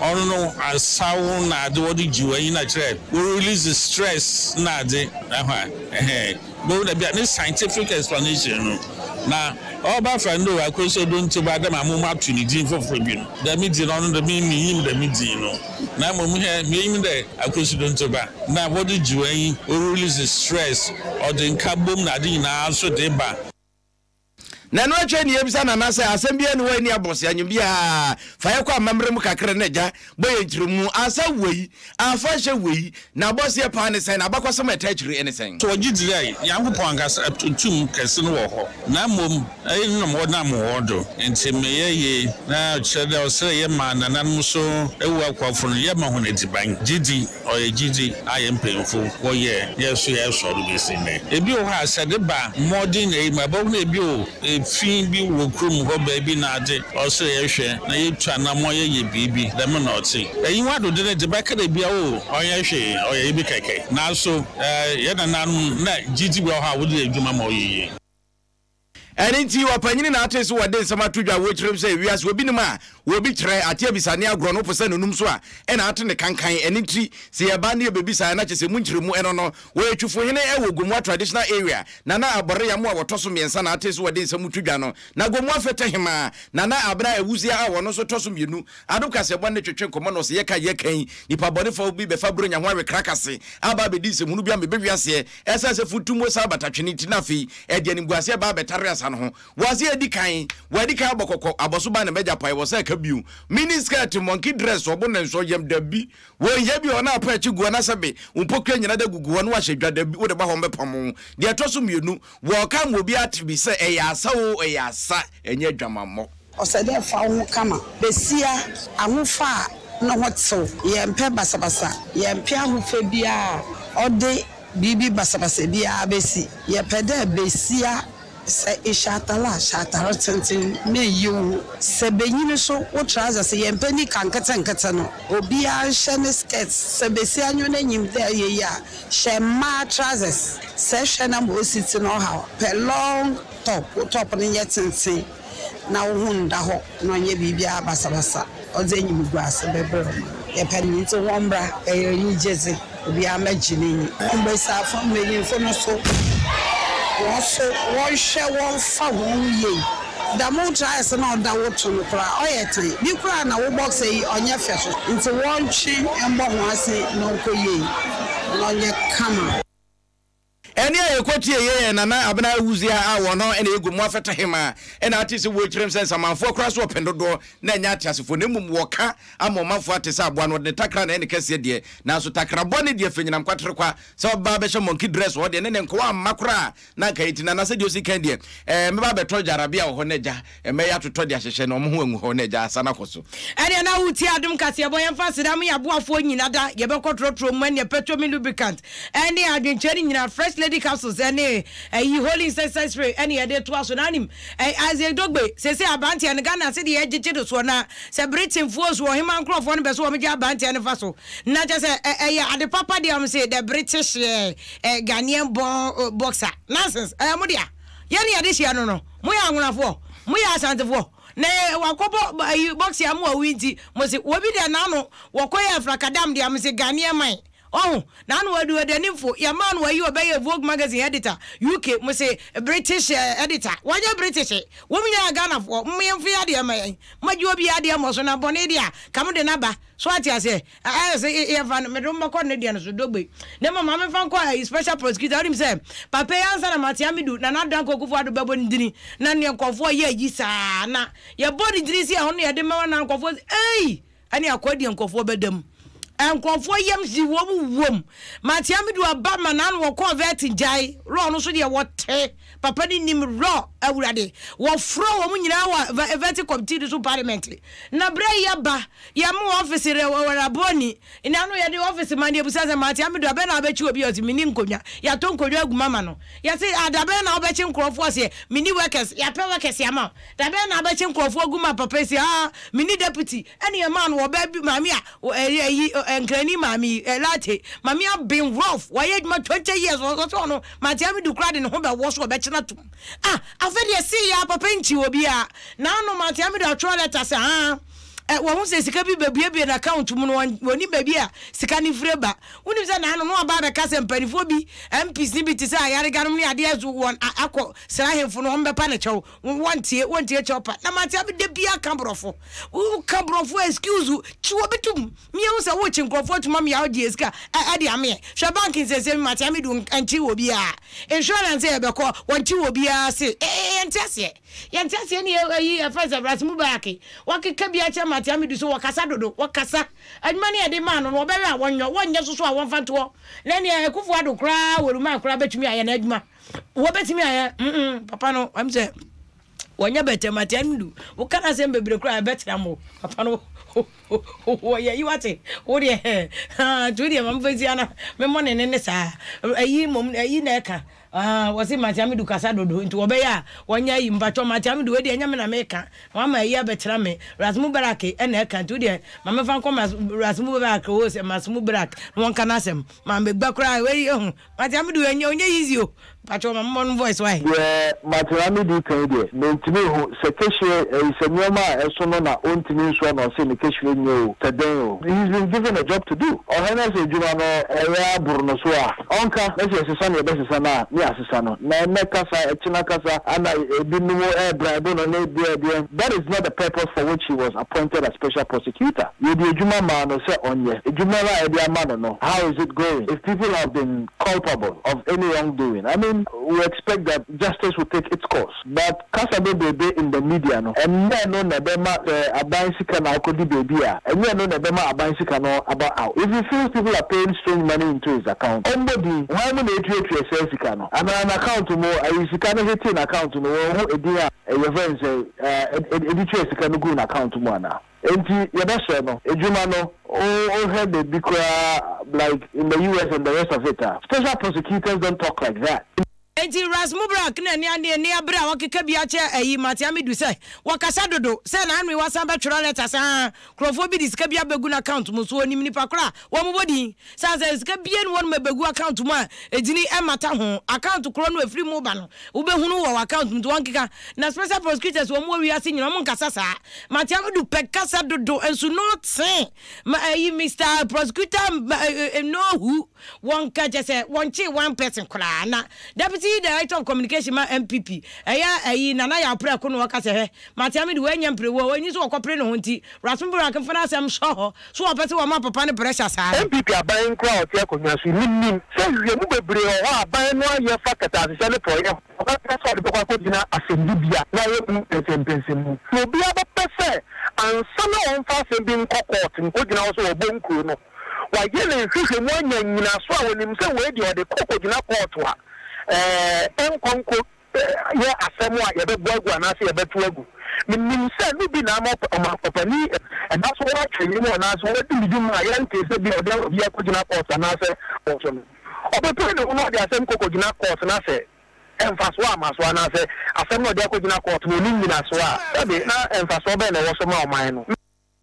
ɔno no asaw na adze wɔdze gye w'enyi na kyerɛ Wo release stress na adze ɛhɔ a ɛhɛn bohu dɛ bia ne scientific explanation no na ɔba fa no Akosua Dontoba dɛ ma mo ato ne dzin fofor bi no dɛm dzin no ɔno de me minnyim dɛm dzin no na mbom hwɛ minyim dɛ Akosua Dontoba na wɔdze gye w'enyi wo release stress ɔdze nkabom na adze nyinaa so de ba. Na ɛno akyire ne yɛbisa Nana sɛ asɛm biara nni hɔ a ɛnni abɔse anyem biara fa yɛkɔ amammerɛ mu kakra na agya bɔ yɛn nkyerɛmu asa wei afahyɛ wei n'abɔseɛ paa ne sɛn n'abakɔsɛm a ɛtaa akyire ne sɛn. So wɔgye dzi dɛ Nyankopɔn ankasa tum kɛse no wɔ hɔ, na mbom nna wɔnam hɔn do ntsi meyɛ yie, na ɔkyerɛ dɛ ɔsɛ dɛ yɛma nananom so ewu akuafo no yɛma hɔn edziban, gyedzi. Ɔyɛ gyedzi a hɛn mpanyimfo wɔyɛɛ na hɛn so yɛsɔr do besi ndɛ. Bi wɔ hɔ a sɛ de ba mbɔdzen na eyi mu a, ebohu dɛ bi o, fi bi wɔ kurom hɔ beebi na adze, ɔsɛ dɛ yɛhwɛ na yetu anamɔn yɛyɛ biribi. Dɛm na ɔtse. Enyiwa do dze no dze bɛka dɛ bi a o, ɔnnyɛ hwee, ɔyɛ bi kɛkɛ. Naaso hɛn nananom nna gyedzi bi wɔ hɔ a wɔdze yɛ edwuma ma ɔyɛ yie. Ɛno nti, ɔpanyin na ate so wɔde nsɛm ato dwa wɔ kyerɛm sɛ wiase obi nim a obi kyerɛ, ate abisa ne agorɔ no wopɛ sɛ n'onum so a ɛna ate ne kankan. Ɛno nti, sɛ yɛba ne yɛbɛbisa a na kyerɛ sɛ mu nkyerɛmu ɛno no. Wɔyɛ Twifohene wɔ Gomoa Traditional Area. Nana Abɔreyam a wɔtɔ so mmiɛnsa na ate so wɔde nsɛm to dwa no. Na Gomoa Fete Hemaa, Nana Abena Awusia a ɔno nso tɔ so mmienu. Adom kaseɛbɔ ne twetwe nkɔmmɔ na ɔsɛ yɛka yɛka yi, nipa bɔnefoɔ bi bɛfa Buronya ho awe krakase aba abɛdi nsɛmhunu bi ama ɛbɛwi aseɛ. Ɛsiane sɛ funtum wɔ saa batatwene nti na afei ɛde animguaseɛ ba abɛtare asase. asa no ho. Wɔ ase adi kan, wɔadi kan abɔ kɔkɔ, abɔ so ba na mɛgya pae wɔ sɛ ɛka bio. Mini skirt, monkey dress, ɔbo ne nsɔ yam, dabi. Wɔnhia bi wɔ hɔ na apa akyi gu hɔ na sɛbe wo mpokua nyina da gugu hɔ na wahyɛ dwa, dabi, wode ba hɔ mɛpam wo. Deɛ ɛtɔ so mmienu, wɔka ma obiara te bi sɛ ɛyɛ asa oo, ɛyɛ asa, ɛnyɛ adwamammɔ. Ɔsɛ dɛ fa woho kama. Basia, ahofa a no ho tsew. Yɛmmpɛ basabasa. Yɛmmpɛ ahofa biara a ɔdze biribi basabasa biara besi. Yɛpɛ dɛ basia, sɛ ehyɛ atar a, hyɛ atar tsentsen, mma nnyi woho. Sɛ banyin so, wo trousers, yɛmmpɛ nika nketsenketse no. Obiara nhyɛ ne skirt. Sɛ basia nye n'enyim dɛ eyɛ yi a, hyɛ mbaa trousers. Sɛ ehwɛ na ma osi tse no ɔhaw a, pɛ long top, wo top no nyɛ tsentsen. na wo ho nnda hɔ na ɔnnyɛ biribiara basabasa, ɔdze enyimguase bɛbrɛ wo ma yɛpɛ no ntsi hɔn mbra, ɔyɛ enyigyedze, obiara mbɛgye n'enyi. Mbasiafo, mbanyimfo no so, hɔn so wɔnhwɛ wɔmfa hɔn ho yie. Dɛm wo trials no a ɔda wo to no koraa ɔyɛ tan, bi koraa na wo boxer yi ɔnnyɛ fɛ so ntsi wɔntwe mbɔ hɔn ase na ɔnkɔ yie na ɔnyɛ kama. Ɛnne a yɛkɔtiee yei yɛ Nana Abena Awuzie a wɔn na ɛyɛ Gomoa Fɛtɛ Hemaa na ate sɛ wɔrekyerɛm sɛ nsamanfoɔ koraa so ɔpɛn dodoɔ na ɛnyɛ ateasefoɔ na mmom wɔka ama ɔmanfoɔ ate sɛ aboa no ɔde ne takra na ɛyɛ ne kɛseɛ deɛ nanso takra bɔne deɛ fanyinam kwaterekwa sɛ ɔbaa bɛhyɛ monkey dress hɔ deɛ ne ne nkoa amma koraa na anka enti Nana sɛdeɛ ɔsi kan deɛ ɛɛ mɛba abɛtɔ gyarabea wɔ hɔ na agya Mmɛ yɛatotɔ de ahyehyɛ na wɔn ho angu hɔ na agya asan akɔ so. Ɛneɛ na woretie Adom Kaseɛbɔ, yɛmfa aseda ma yɛn aboafoɔ nyina da, yɛbɛkɔ trɔtrɔ mu ɛneɛ Petromi Lubricant ɛne adwenkyerɛ no nyina, Fresh Lady Capsules ɛne ɛyi Holy Incense Spray ɛne yɛde toa so. Na anim ɛ Isaac Dogbe, seesei abranteɛ no Ghana sedeɛ yɛgyegye no soɔ na sɛ Britainfoɔ so ɔhemaa nkorɔfoɔ no pɛ sɛ wɔn gye abranteɛ no fa so na kyɛ sɛ ɛ ɛyɛ ade papa deɛ wɔn se the British ɛ Ghanaian born boxer nonsense ɛyɛ mo dea. Yɛne yɛde hyeɛ no no, moyɛ Anwonafoɔ, moyɛ Asantefoɔ, na wakɔbɔ ayi boxing ama wawu nti, mo se obi deɛ n'ano wɔkɔyɛ afrakadam deɛ mo se Ghanaian man, ɔho, n'ano wadu ɔdanimfo, yɛmaa no ayi ɔbɛyɛ Vogue magazine editor, UK, mo se British editor, wɔnyɛ British, wɔn nyinaa yɛ Ghanafoɔ, mo yɛmfa yɛ adeɛ ma yɛn, moagye obiara adeɛ mmɔ so na bɔne deɛ a, ka mo de no aba, so ate aseɛ? Ayɛ sɛ yɛfa no, mede wo bɛkɔ ne deɛ no so, Dogbe. Na mmom ma memfa nkɔ ayi special prosecutor. Wonim sɛ, papa yi ansa na Martin Amidu, Nana Addo Dankwa Akufo-Addo bɛbɔ ne dini, na neɛ nkurɔfoɔ yɛ ayi saa, na yɛbɔ ne dini si ɛhɔ no yɛde mɛma na nkurɔfoɔ sɛ, ei! Ɛne akoa deɛ nkurɔfoɔ bɛda mu. Nkurɔfoɔ yam hye wɔn wom. Martin Amidu aba ma n'ano wɔkɔɔ vetting gyae, law no so deɛ wɔte. Papa no nim law, Awurade. Wɔfrɛ wɔn nyinaa wɔ vetting committee no so parliament. Na berɛ yi aba, Yɛma office rɛ wɔ Raboni. Nna no yɛde office ma no yɛbisa sɛ Mate Amidu abɛn na wobɛkye obi a ɔse menni nkonnwa. Yɛatɔ nkonnwa agu mu ama no. Yɛse ah dabɛn na wobɛkye nkorɔfoɔ ɔse menni workers. Yɛapɛ workers ama wo. Dabɛn na wobɛkye nkorɔfoɔ agu mu a papa yi se ah menni deputy. Ɛna yɛmaa no ɔbaa bi maame a ɛyi Nkrani maame yi Latte. Maame aben rough wayɛ adwuma 20 years ɔse ɔno Mate Amidu koraa de ne ho bɛwɔ so ɔbɛkye no atom. Ah afei deɛ see aa papa yi nkyi obiara. Naano Mate Amidu atwerɛ letter sɛ ah Ɛ, wɔhu sɛ sika bi bɛbuebue n'account mu no, wɔnnim baabi a sika no firi ba. Wonim sɛ naano no aba abɛka sɛ mpanimfoɔ bi, MPs no bi te sɛ Ayariganom ne adeɛ so wɔn akɔ sra ahemfo no, wɔbɛpa no kyɛw. Wɔntie, wɔntie kyɛw pa. Na mate abe da biara ka borɔfo. Woka borɔfo excuse, kyi obi tom. Miehu sɛ wokye nkurɔfoɔ atum amea wogye sika ɛde ameɛ. Hwɛ bank nsɛnsɛm mate amedu nkye wɔ biara. Insurance yɛbɛkɔ, wɔnkye wɔ biara se. Yɛnte aseɛ. Yɛnte aseɛ ne ayi yɛfrɛ sɛ Ras Mubarak wakeka bi akyerɛ Martin Amidu so wɔkasa dodo wɔkasa adwuma no yɛde maa no no wɔbɛyɛ a wɔnyɔ wɔnyɛ soso a wɔmfa ntoɔ na neɛ Akufo Addo koraa wɔ Ruman koraa bɛtumi ayɛ n'adwuma wɔbɛtumi ayɛ mm papa no ɛm sɛ wɔnyɛ bɛtɛ Martin Amidu woka no asɛm bebree koraa ɛbɛtena mo papa no wɔyɛ yi wate wo deɛ nti wo deɛ ma mfa si ana memmɔ ne ne ne saa ayi mmom ayi na ɛka Aah wɔse Martin Amidu kasa dodo nti wɔbɛyɛ a wɔnyɛ ayi mpakyɛw Martin Amidu wei deɛ ɛnyɛ me na meka na wama ayi abɛtena me Ras Mubarak na ɛka nti wodeɛ ma memfa nkɔ Mas Ras Mubarak oo sɛ Mas Mubarak na wɔnka n'asɛm ma megba koraa wei ehu Martin Amidu ɛnyɛ ɔnyɛ easy o mpakyɛw ma memmɔ no voice wae. Deɛ Martin Amidu ka yi deɛ mentumi nhu sɛ kɛhyire ɛyi sɛ nneɛma a ɛso no na ɔntumi nsoa na ɔse ne kɛhyire nyɛ o sɛ dɛn o he's been given a job to do ɔhwɛ na sɛ adwuma no ɛyɛ aboro no so a Ɔnka, na sɛ yɛsesa no yɛbɛsesa no a, ne yɛasesa no. Na ɛnnɛ kasa, ɛkyena kasa, ana ebinom rebribe no ne deɛ deɛ. That is not the purpose for which he was appointed as special prosecutor. Yɛde adwuma maa no sɛ ɔnyɛ. Adwuma no a yɛde ama no no, how is it going? If people have been culpable of any wrongdoing, I mean. mean, we expect that justice will take its course but kasa bebrebe in the media no, ɛnyɛ ɛno na ɛbɛma sɛ aban sika na akɔdi baabi a, ɛnyɛ ɛno na ɛbɛma aban sika no aba out. If he feels people are paying strange money into his account, ɔmmɔ din, hwan mu na ɛtuatua saa sika no? Anaa n'account mu, ayi sika no hitee n'account no, wɔnhu edin a yɛfrɛ no sɛn, ɛde tua sika no guu n'account mu anaa? Enti yɛbɛsrɛ no, adwuma no wohwɛ baabi koraa like in the US and the rest of it a, special prosecutors don't talk like that. Enti Ras Mubarak na ne ane ne abere a wɔkeka bi akyɛ ayi Marty Amidu sɛ wɔkasa dodo sɛ na anwe wasan bɛtwerɛ lɛta saa nkurɔfoɔ bi de sika bi abɛgu n'account mu so ɔnim nipa korɔ a wɔn bɔ din sane sɛ sika bie ne wɔnom ɛbɛgu account mu a ɛgyini ɛmmata ho account korɔ no ɛfiri mu ba no wobɛhunu wɔ w'account mu nti wɔnkeka na special prosecutors wɔn wɔ wiase nyina wɔn nkasa saa Marty Amidu pɛ kasa dodo nso no tee ma ayi Mister Prosecutor no who Wɔn ka kyɛ sɛ wɔn kyee one person koraa na Deputy Director of Communication ma NPP ɛyɛ ɛyi Nana Yaw Prɛko na ɔka sɛ hwɛ Mate Ame de wei nyɛ mperewa o enyi so wɔkɔ pere ne ho nti Rasm Burak mfa n'asɛm nsɔ hɔ so wɔpɛ sɛ wɔma papa no pressure saa no. NPP aban koraa a ɔte akonnwa so yi, menim sɛ nhwehwɛmu bebree wɔ hɔ a aban no ayɛ fa kɛtɛasehyɛ ne porɔeɛ ho. Ɔbɛpɛ sɛ ɔde bɛkɔ akɔgyina asɛnnibea na ayɛ mu mpɛnsɛmpɛnsɛmu. Na obiara bɛpɛ sɛ ansa na ɔmfa asɛm bi nkɔ kɔɔte nkɔgyina hɔ sɛ ɔrebɔ nkuro no, wayɛ ne nhwehwɛmu anya nnyinaso a onim sɛ wei deɛ ɔde kɔ kɔgyina kɔɔto a, ɛnkɔ nkɔ yɛ asɛm a yɛbɛbɔ agu anaasɛ yɛbɛto agu. Menim sɛ ɛno bi na ama ɔpanin ɛda so atwe ne mu anaasɛ wadi ne dwuma a yɛntee sɛ bi a ɔde obi akɔgyina kɔɔto anaasɛ ɔso no. Ɔbɛpere ne ho na ɔde asɛm kɔ kɔgyina kɔɔto na sɛ mfasoɔ amma so anaasɛ asɛm no a ɔde akɔgyina kɔɔto no ɔnni nnyinasoɔ a, sɛbe na mfasoɔ bɛn na ɛwɔ so ma ɔman no?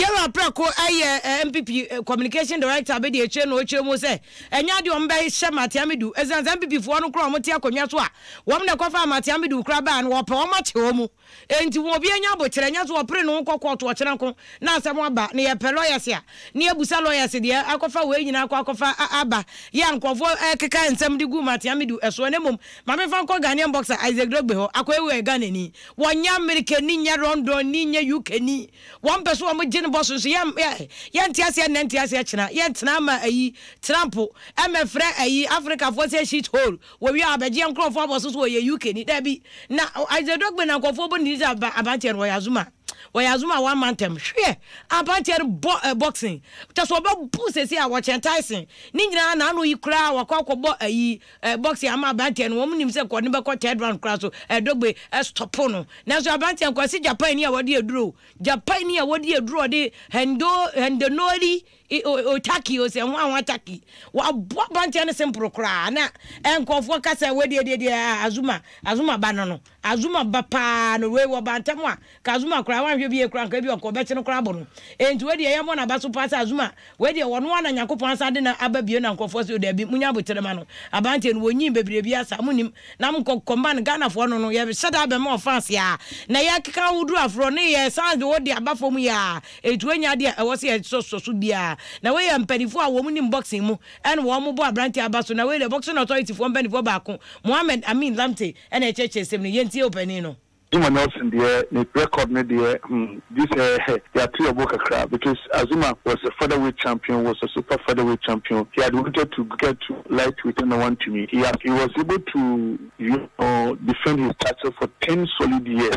Yɛwura Preko yɛ NPP Communication Director bɛdi akyire na ɔkyerɛ mu sɛ ɛnyɛ adeɛ wɔn bɛhyɛ Marty Amidu ɛsiane sɛ NPP foɔ no koraa wɔn te akonnwa so a wɔn na ɛkɔfaa Marty Amidu koraa baa no wɔpɛ wɔn akye wɔn enti wɔn obi anya abokyerɛ nyɛ so wɔpere ne ho kɔ kɔɔto ɔkyena nko na asɛm aba na yɛpɛ lawyers a na yɛbusa lawyers deɛ akɔfa wei nyinaa akɔ akɔfa aba yɛ a nkurɔfoɔ ɛkeka nsɛm de gu Marty Amidu ɛsoɔ na mmom ma memfa nkɔ Ghanaian boxer Isaac Dogbe hɔ akɔyɛ wei Ghanani wɔnyɛ Amerikani nyɛ Londonni nyɛ UKni Wɔn pɛ so wɔn gye no bɔ so nso yɛn yɛ yɛn nte aseɛ nnɛ nte aseɛ kyena yɛn tena ama ayi Trump ɛmɛ frɛ ayi Africa foɔ sɛ shit hole wɔ wie a abɛgye yɛn nkorɔfoɔ abɔ so so wɔyɛ UK ni daabi na Isaac Dogbe na nkorɔfoɔ bɔ ne din sɛ aba abanteɛ no wɔyɛ Azuma wɔyɛ Azuma wɔn ama ntɛm hweɛ abanteɛ no bɔ eh, boxing kyɛ so ɔbɛbu sɛsi a wɔkyɛn Tyson ne nyinaa na ano yi koraa wakɔ akɔbɔ ayi eh, boxing ama abanteɛ no wɔn nim sɛ kɔ ne bɛkɔ third round koraa so eh, Dogbe eh, stop no Nanso aberanteɛ no, Kwasi Japan ni a wɔde aduro, Japan ni a wɔde aduro ɔde hendo hendonori otaki ose ho ahoa taki. Wɔaboa aberanteɛ no simple koraa na nkurɔfoɔ ka sɛ wɔdeɛ deɛ deɛ Azuma Azuma ba no no Azuma ba paa no wei wɔ bantam a ka Azuma koraa wanhwɛ bi yɛ koraa nka bi ɔkɔ ɔbɛkye no koraa abɔ no. Enti wei deɛ yɛmmɔ n'aba so paa sɛ Azuma Wei deɛ wɔno ara na Nyankopɔn asan de no aba bio na nkurɔfoɔ se o daabi monya aboterɛ ma no abranteɛ no wɔnyin bebree biara saa monim na monkɔ kɔma no Ghanafoɔ no no yɛhyɛ da bɛma ɔfans a na yɛkeka wo duru aforɔ ne yɛ san de wo de aba fam yi a ɛtu anya adeɛ a ɛwɔ sɛ yɛsɔsɔ so biara na wei yɛ mpanifoɔ a wɔn nim boxing mu ɛna wɔn bɔ abranteɛ aba so na wei deɛ boxing authority foɔ mpanifoɔ baako Mohammed Amin Lamte ɛna ɛkyerɛkyerɛ sɛm no yɛntie ɔpanin no. Zuma Nelson deɛ ne record no deɛ hmm gye sɛ yɛato yɛn bo kakra because Azuma was a featherweight champion, was a super featherweight champion, he had wanted to get to lightweight ɛna wantumi, he has he was able to you know defend his title for ten solid years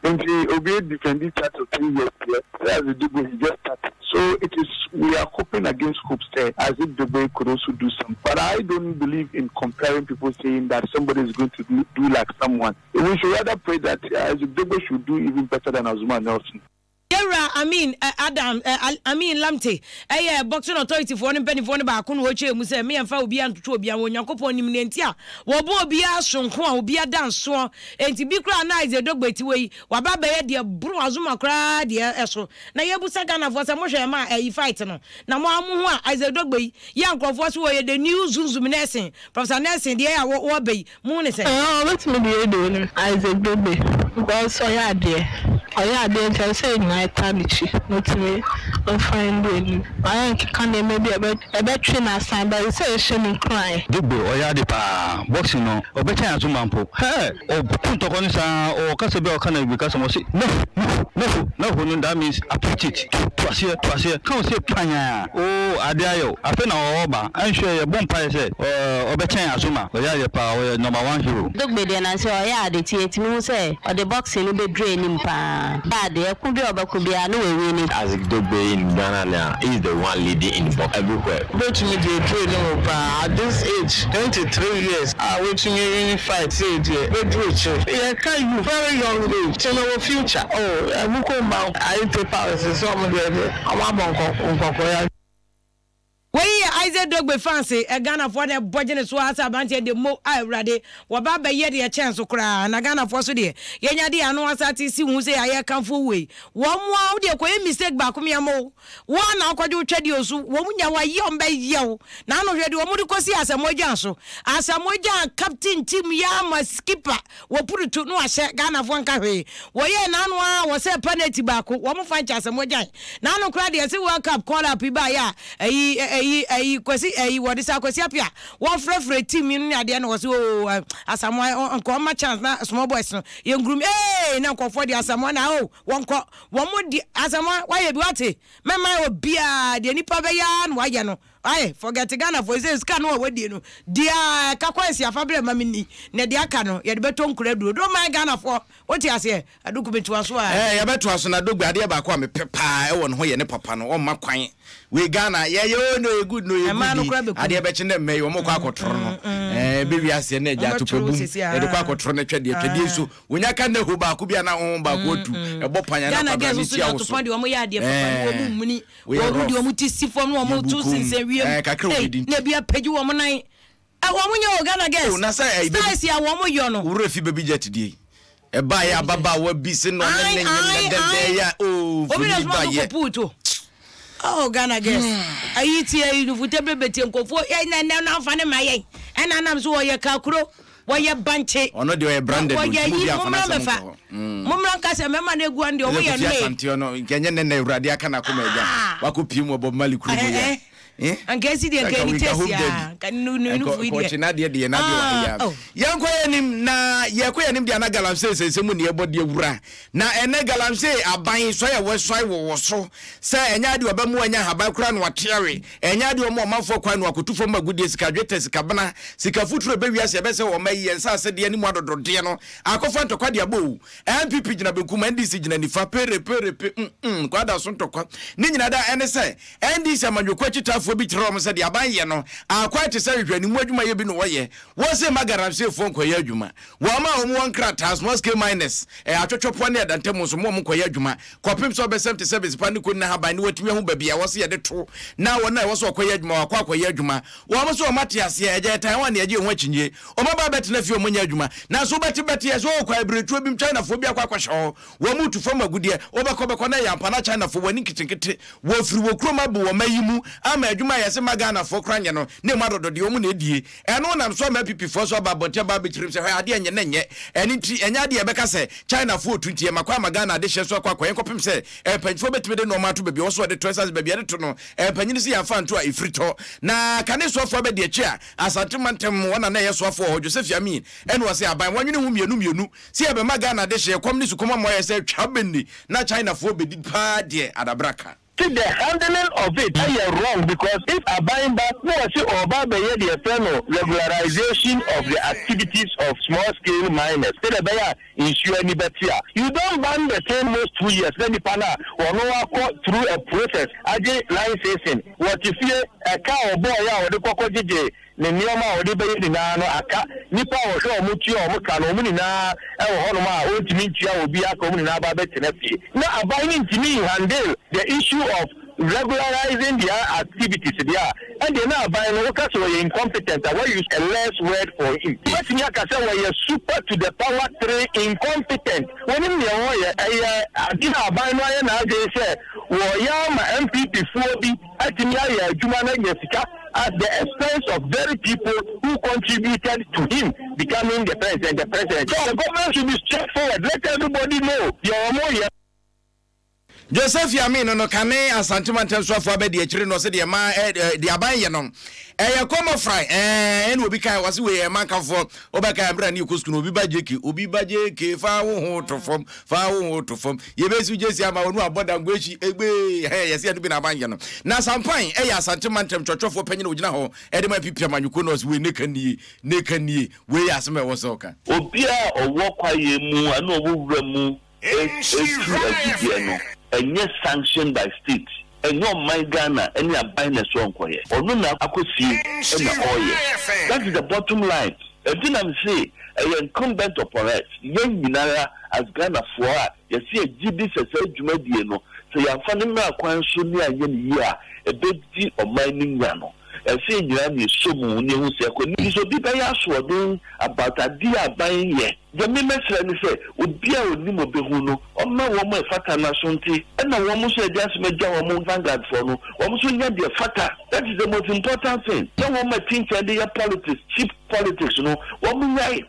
nti obi defend title ten years deɛ sɛ Isaac Dogboe he just started so it is we are hoping against hope sɛ Isaac Dogboe could also do some but I don't believe in comparing people saying that somebody is going to do, do like someone. We should rather pray that Isaac Dogboe should do even better than Azumah Nelson. Yɛwura Amin Adam Amin Lamptey yɛ Boxing Authority foɔ no mpaninfoɔ no baako na ɔkyerɛɛ mu sɛ, Meyɛmfa obiara ntoto obiara ho, Onyankopɔn nim nea nti a wɔbɔ obiara sononko a obiara da nsoɔ, enti bi koraa na Isaac Dogboe te hɔ yi, waba abɛyɛ deɛ boro Azumah koraa deɛ so. Na yɛbusa Ghanafoɔ sɛ mohwɛ ma ayi fight no na mo ara mohu a Isaac Dogboe yi yɛ a nkurɔfoɔ se ɔyɛ the new Zunzum Nelson, Professor Nelson deɛ a wɔba yi, Mo hu ne sɛn? Ɛɛ ɔbɛtumi de adi onim Isaac Dogbe because ɔyɛ adeɛ. Ɔyɛ adeɛ nti ɛsɛ sɛ yɛn nyinaa yɛtaa n'akyi na ɔtumi mfa yɛn di anim. Ma yɛnkeka nneɛma bi a ɛbɛtwe no asan but ɛsɛ sɛ yɛhyɛ no nkuran. Dugbe ɔyɛ ade paa boxing no ɔbɛkyɛn Azumah mpo hɛɛ ɔko ntɔkwa no saa ɔwɔ kasa bi a ɔka no Ewe kasa mu ɔse neho neho neho neho no that means approach it to to aseɛ to aseɛ ka ɔse panyaa oo ade ayɛ o afei na ɔɔba ɛnhwɛ yɛbɔ mpaeɛ sɛ ɔbɛkyɛn Azumah ɔyɛ adeɛ paa ɔyɛ number one hero. Dugbe deɛ nanse ɔyɛ ade nti yɛtumi hu sɛ ɔde boxing no bɛduru anim paa. Ɔyɛ ade, ɛko bi a ɔbɛko biara na wawini. Isaac Dogbe in Ghana now he is the one leading in box everywhere. Wobɛtumi de aduru anim paa at this age 23 years a woatumi awini fight sei deɛ bɛduru akyire. Yɛka you very young age nti no wo future oh ɛmuko mma ayɛ powers sɛ ɔmo deɛ deɛ ɔmo abɔ nkɔkɔya. Wei yɛ Isaac Dogbe fans ɛ Ghanafoɔ na ɛbɔ gye ne so ara sɛ abranteɛ deɛ mo a awurade wɔba abɛyɛ deɛ ɛkyɛn so koraa na Ghanafoɔ so deɛ yɛnya deɛ ano asa te si ho sɛ yɛayɛ kamfoɔ wei wɔn a wodeɛ kɔyɛ mistake baako mea mo wo a na wokɔgye wo twɛdeɛ osu wɔn nya wɔayɛ wɔn bɛyɛ wo na ano hwɛ deɛ wɔn de kɔsi Asamoah Gyan so Asamoah Gyan captain team yɛ ama skipper Wɔpuru to na wɔahyɛ Ghanafoɔ nka hwee. Wɔyɛɛ n'ano ara wɔsɛɛ panati baako. Wɔn fa nkyɛ asɛm wɔgyae. N'ano koraa deɛ ɛse World Cup call up yi baeɛ a ɛyi ɛyi ɛyi Kwasi ɛyi wɔde sɛ Akwasi Appiah wɔfrɛfrɛ team yi no ne adeɛ na wɔse oo Asamoah nka ɔmma chance na small boys no yɛ ngurum ee na nkurɔfoɔ deɛ Asamoah na oo wɔnkɔ wɔn deɛ Asamoah wayɛ bi wate mɛma obiara deɛ nipa bɛyɛ ara na wayɛ no Ae forget Ghana foɔ sɛ sika no a wadie no deɛ ɛka kɔ asi afa berɛ ma me ni na deɛ aka no yɛde bɛtɔ nkura aduro don't mind Ghana foɔ wote aseɛ Aduku metoa so a. Ɛɛ yɛbɛtoa so na Dogbe adeɛ baako a mepɛ paa ɛwɔ ne ho yɛ ne papa no ɔmma kwan wei Ghana yɛyɛ oo no yɛ good no yɛ Ɛmaa no good yi koraa bɛku adeɛ no. bɛkye na mmɛ yi wɔn kɔ akɔtoro no ɛɛ bɛwi aseɛ na agya atopɛ Wɔbɛtoro bum sisi yɛde kɔ aa. akɔtoro no twɛdeɛ twɛdeɛ nso Wonya ka nna hu baako bi a na honhom baako atu ɛbɔ pan a na Ghana kwabena girls ne nso ti de awoso. atopa deɛ wɔn yɛ adeɛ papa ne wɔn Ɛɛ muni woyɛ wɔn de rough. wɔn ti si fam ne wɔn Yɛbu to kom. sensɛn wiem Ɛɛ kakra ei obi di nti. na ebi apagye wɔn nan ɛ wɔn nyɛ o Ghana Oh girls na sɛ ɛyi baby styles a wɔn yɔ no. Wo werɛ fi baby jet deɛ yi. Ɛbaa yɛ ababaawa bi se na ɔne Ae ne nyem ae na dɛdɛɛ ae yɛ a oh obi na mfonini soma ba no yɛ. kɔ pool to oh Ghana girls ayi ti ayi nufute bebe tie nkɔfoɔ ɛ na na na nfa ne ma yɛn ɛna anam so wɔyɛ kakuro. Wɔyɛ bankye. Ɔno deɛ ɔyɛ branded o, Wɔyɛ nti mo yi, bi afa mommra n'asɛm mmɛfa. nkɔ hɔ. Mm. Mommra nka sɛ mmarima no agu ano deɛ, Ɛsɛ wɔyɛ Kofi nnoe. Asante ɔno, nka ɛnyɛ nnɛ na Awurade aka n'akoma agya. Ah! Wakɔ pie mu wɔ Bob Marley kuro mu Eh, yi a. eh. Eh? Anka esi deɛ, nka Anka ɛni we nka taste home a. daddy. Nka nu nu Nka nufu yi deɛ. ɔkye n'adeɛ deɛ n'adeɛ wɔ ha yi Ah, a. oh. Yɛnkɔ yɛn anim na yɛkɔ yɛn anim deɛ na galamsey nsɛnsɛm mu ne yɛbɔ deɛ wura. Na ɛnɛ galamsey aban sɔe a wɔasɔe wɔ wɔ so sɛ ɛnyɛ adeɛ ɔbɛmo anya ahaban koraa na wate awe. Ɛnyɛ adeɛ ɔma ɔmanfoɔ kwan na wɔakɔtu fam agudeɛ, sika dwetɛ, sika bena, sika futuro ɛbɛ wiase ɛbɛ sɛ wɔma yi yɛn nsaase deɛ ne mu adɔdɔdeɛ no akɔfa ntɔkwa de abɔ o. NPP gyina benkum, NDC gyina nifa, pere pere pe mm mm kwada so ntɔkwa. Ne nyina da ɛne sɛ NDC amanyɔkuo akyitaafoɔ bi kyerɛ wɔn sɛ deɛ aban yɛ no akwan te sɛ hwehwɛanimu adwumayɛ bi na wɔyɛ. Wɔse mma galamseyfoɔ nkɔyɛ adwuma. Wɔn a wɔn wɔ nkrataa, small scale miners, ɛyɛ atwɔtwɔpoɔ ne ɛda ntamu nso, mo wɔn nkɔyɛ adwuma kɔpem sɛ wɔbɛsɛm te sɛ besipa ne konni ahaban ne wɔatumi ahu baabi a ɛwɔ sɛ yɛde to na wɔn a ɛwɔ sɛ wɔkɔyɛ adwuma wɔakɔ akɔyɛ adwuma. Wɔn nso wɔn ate aseɛ, ɛgya yɛtan wɔn a na yɛgye yɛn ho akyinnye. Wɔn aba abɛtena fie wɔn nyɛ adwuma. Nanso wobɛte bɛte yɛ sɛ oh kwaebiretuo bi Chinafoɔ bi akɔ akɔhyɛ hɔ, wɔn retu fam agudeɛ, wobɛkɔ bɛkɔ na ɛyɛ ampa na Chinafoɔ wɔn ani nketenkete, wɔfiri wɔ kurom abu wɔn ayi mu ama adwuma a yɛse mma Ghanafoɔ koraa nyɛ no na emu adɔdɔdeɛ wɔn na ɛdie. Ɛno nam so ama Apipifoɔ nso aba abɔnten aba abɛkyerɛm sɛ, hwɛ adeɛ nyɛ na nyɛ. Ɛno nti, ɛnyɛ adeɛ a yɛbɛka sɛ Chinafoɔ retu nti yɛma kwan ma Ghana adehyeɛ nso akɔ akɔyɛ nkɔpem sɛ mpanyinfoɔ bɛtumi de nnoɔma ato baabi a ɛwɔ sɛ wɔde to ɛsiane sɛ baabi a yɛde to no mpanyini sɛ yɛamfa anto a ɛfiri tɔ. Na kane soafoɔ abɛdi akyi a Asante mantam wɔn na na ɛyɛ soafoɔ wɔ hɔ Joseph Amin ɛna ɔse aban wɔnwene ho mmienu mmienu sɛ yɛbɛma Ghana adehyeɛ kɔm ne sukɔm ama ayɛ sɛ twa bɛnni na Chinafoɔ bɛdi paa deɛ adabraka. Se the handling of it yɛ wrong because if aban ba na ɔse ɔɔba abɛyɛ deɛ yɛfrɛ no regularization of the activities of small scale miners sɛdeɛ ɛbɛyɛ a nsuo ani bɛte a, you don't ban the thing most 2 years na nipa no a ɔno akɔ through a process agye licensing, wɔte fie, ɛka a ɔbɔɔeɛ a ɔde kɔkɔ gyegyee Ne nneɛma a ɔde bɛyɛ nyinaa no aka nnipa a ɔhwɛ wɔn tua wɔn ka no, wɔn nyinaa wɔ hɔnom a ɔntumi ntua obiara ka, wɔn nyinaa ba abɛtena fie. Na aban no ntumi nhandle the issue of regularizing their activities deɛ a, ɛndeɛ na aban no, woka sɛ ɔyɛ incompetent a, woa use a less word for him. Wobɛtumi aka sɛ wɔyɛ super to the power three incompetent. Wɔnim deɛ wɔreyɛ. Ɛyɛ adeɛ a aban no ayɛ n'adwene sɛ wɔreyɛ ama NPP foɔ bi atumi ayɛ adwuma no anya sika at the expense of very people who contributed to him becoming the president the president. So the government should be straightforward, let everybody know deɛ wɔn reyɛ. Joseph Yamin no kane Asante mantam soafoɔ abɛdi akyire no ɔse deɛ ma deɛ aban yɛ no ɛyɛ kɔmɔ fry ɛɛ ɛna obi kan wɔse wei ɛyɛ mankafoɔ wobɛka mmerɛ ne yɛkɔ sukuu no obi ba gyeke obi ba gyeke fa wo ho to fam fa wo ho to fam yɛbɛsi gyesi ama wɔn abɔ dango akyi egbe ɛɛ yɛse ɛno bi na aban yɛ no na Sampan ɛyɛ Asante mantam twɔtwɔfoɔ panyin a ogyina hɔ ɛde ma PP amanyɔkuo no ɔse wei ne ka nie ne ka nie wei yɛ asɛm a ɛwɔ sɛ ɔka. Obiara a ɔwɔ kwaeɛ mu anaa ɔwɔ wura mu retu agudeɛ no, ɛnyɛ sanctioned by state, ɛnyɛ ɔman Ghana ne aban na ɛsɛ ɔnkɔyɛ. Ɔno na akɔsie na ɔreyɛ. That is the bottom line. Ɛnti na mese ɛyɛ incumbent upon us, yɛn nyinara as Ghanafoɔ a yɛse yɛgye di sɛ saa dwumadie no, sɛ yɛamfa no mmra kwan so ne anyɛ no yie a, ɛbɛdi ɔman no nya no. Ɛsɛ yɛn nyinaa na yɛsɔ mu na yɛhu sɛ ɛkɔ. Nti sɛ obi bɛyɛ asoɔden about adeɛ a aban yɛ, deɛ me mɛsrɛ ne sɛ obi a ɔnim ɔbɛhu no, ɔmma wɔn a ɛfata no aso nte, ɛna wɔn nso a yɛde asɛm agya wɔn, Vanguard foɔ no, wɔn nso nyɛ deɛ ɛfata. That is the most important thing. Sɛ wɔn a ɛte nkyɛn de yɛ politics, cheap politics no, wɔn nnyae.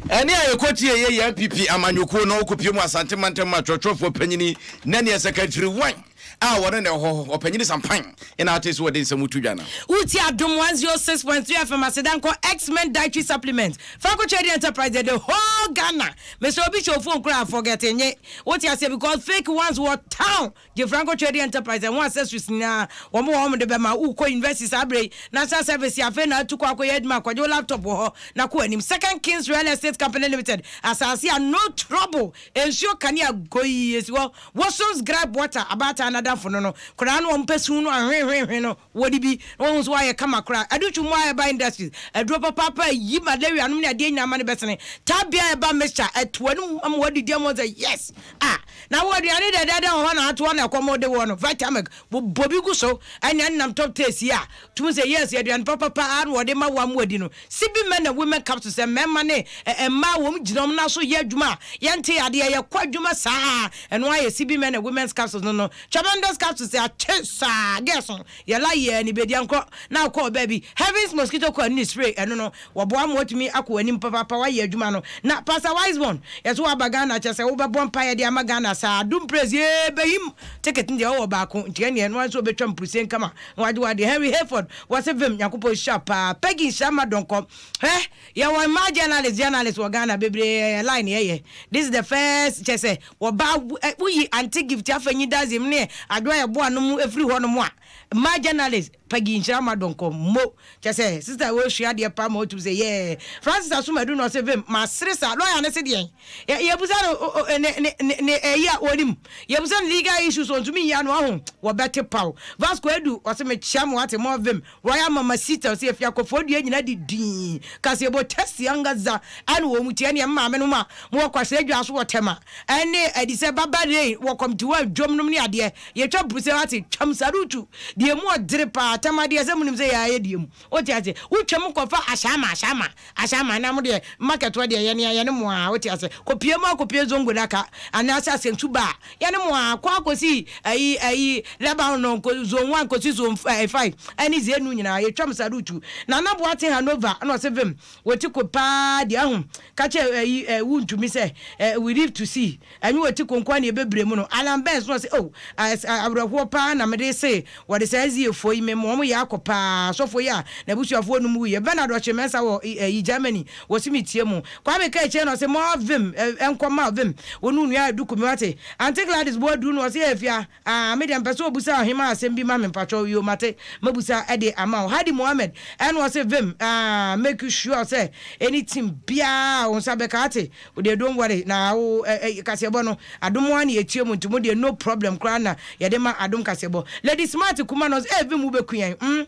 Ɛnne a yɛkɔtie yɛ yɛ NPP amanyɔkuo no kɔpie mu Asante mantam ma twerɛtwerɛfoɔ panyini na neɛ sɛkɛtiri wan a wɔne na ɛwɔ hɔ ɔpanyini Sampan na ate so wɔde nsɛm to dwa no. Wotie Adom 106.3 FM aseda nkɔ X-Men Dietary Supplement, Franco Trading Enterprise deɛ the whole Ghana. Mesɛ obi hyɛ wo phone koraa forget nye. Wote aseɛ because fake ones wɔ town. Gye Franco Trading Enterprise ɛho accessories nyinaa wɔn wɔ hɔ wɔn de bɛma wo. Wokɔ university saa berɛ yi, National Service yi afei na atu kɔ akɔyɛ adwuma a kɔgye wo laptop wɔ hɔ na kɔ anim. Second Kings Real Estate Company Limited asase a no trouble, nsuo kanea goii esi hɔ. Watson's Gripe Water abaatan no adamfo no no koraa na wɔn pɛ su no ahwehwehwe no wɔde bi na wɔhu sɛ wɔayɛ kama koraa. Adutwum mu a Herbal Industries aduro papaapa a ɛyi malaria nom ne adeɛ nyinaa ma no bɛsene. Tabia Herbal Mixture ɛto anum ama wɔadidi ama wɔn sɛ yes ah Na wɔ aduane dɛdɛɛdɛ wɔ hɔ na atoɔ na ɛkɔm de woɔ no, Vitamilk, bobɔ bi gu so, ɛne ɛnam top taste yi a, tumi sɛ yes, aduane papa paa na wɔde ma wo ama wadi no. Sibi men and women capsules, sɛ mmarima ne mmaa wɔn gyina wɔn nan so yɛ adwuma a, yɛnte adeɛ, yɛkɔ adwuma saa, ɛno ara yɛ Sibi men and women's capsules no no. Tremendous capsules, akye saa, girls no, yɛ la yɛ ne bɛdi ankɔ na akɔ ɔbaa bi. Heavens mosquito coil ne spray, ɛno no, Wɔboa ma watumi akɔ w'anim papaapa wayɛ adwuma no na Pastor Wiseborn yɛse waba Ghana kyerɛ sɛ wobɛbɔ mpaeɛ de ama Ghana saa adom praise yee bɛyim ticket no deɛ ɔwɔ baako nti ɛneɛ ɛno ara nso ɔbɛtwa mpruse nkama na wagye wadeɛ Henry Hayford wɔse vim Nyankopɔn nhyira paa Peggy nhyira ma dɔnkɔ hwɛ yɛwɔ mmaa journalist journalist wɔ Ghana bebree yɛyɛ line yɛyɛ this is the first kyerɛ sɛ wɔba woyi Auntie Gift Afenyi Dazim ne Adwoa Yeboah nom firi hɔ nom a mmaa journalist Peggy nhyira ma dɔnkɔ mo Kyɛ sɛ sister wei sua adeɛ paa ma ɔtumi sɛ yɛɛ Francis Asumadu na ɔse vim masere saa lawyer no se deɛn yɛ yɛbusa no ne ne ne ne ɛyi a ɔnim yɛbusa no legal issues ɔntumi nyi ano ɔho wɔbɛte paw Vasco Edu ɔse mekyia mo ate mo vim Royal Mama Sita ɔse yɛfi akɔfoɔ dua nyina di dii kaseɛbɔ tɛsi angaza ɛne wɔn mu ti ɛne maame nom a mowɔ kwasɛ dwa so wɔ tɛma ɛne ɛdi sɛ baba rain wɔ kɔmtiwa dwom nom ne adeɛ Yɛtwa pu sɛ wate twam sarutu deɛ mu ɔdere paa tam adeɛ sɛ monim sɛ yɛayɛ deɛ mu wote ase wotwam kɔfa ahyɛama ahyɛama ahyɛama na mo deɛ market hɔ deɛ yɛne yɛne mo a wote ase kɔpie mu akɔpie zongo daka anaasɛ asɛnsu ba a yɛne mo a kɔ akɔsi ayi ayi Lebanon kɔ zone 1 kɔsi zone 5 ɛne zenu nyinaa yɛtwam sarutu Nana Boateng Hanover ɛna ɔse vim wɔti ko paa deɛ ahu ka kyɛ ayi wontumi sɛ we live to see Ɛnyɛ wɔ ti konkoa na yɛbɛbrɛ mu no. Alan Burns na ɔse, Oh, awerɛhoɔ paa na mede se wɔde saa Ziefoɔ yi mema wɔn yɛ akɔ paa, sɔfoɔ yi a n'abusuafoɔ num wuiɛ. Bernard Ɔkye Mensah wɔ ɛyi Germany, wɔse metie mo. Kwame Kaakyire na ɔse, More vim, ɛnkɔ ma vim, wo ne wo nua Adu Kumi wate. Auntie Gladys Boadu na ɔse, Afia, ah, me deɛ mpɛ sɛ ɔbusa ɔhemaa asɛm bi ma me mpakyɛw, yoo mate, mɛbusa de ama wo. Hadi Mohammed ɛna ɔse, Vim, ah, make sure sɛ anything biara a wo nsa bɛka ate, Wo deɛ don't worry na wo ɛ ɛ kaseɛbɔ no adom ara na yɛtie mu nti mo deɛ no problem koraa na yɛde ma adom kaseɛbɔ. Lady Smart kuma no ɔse eh vim wobɛku yɛn mm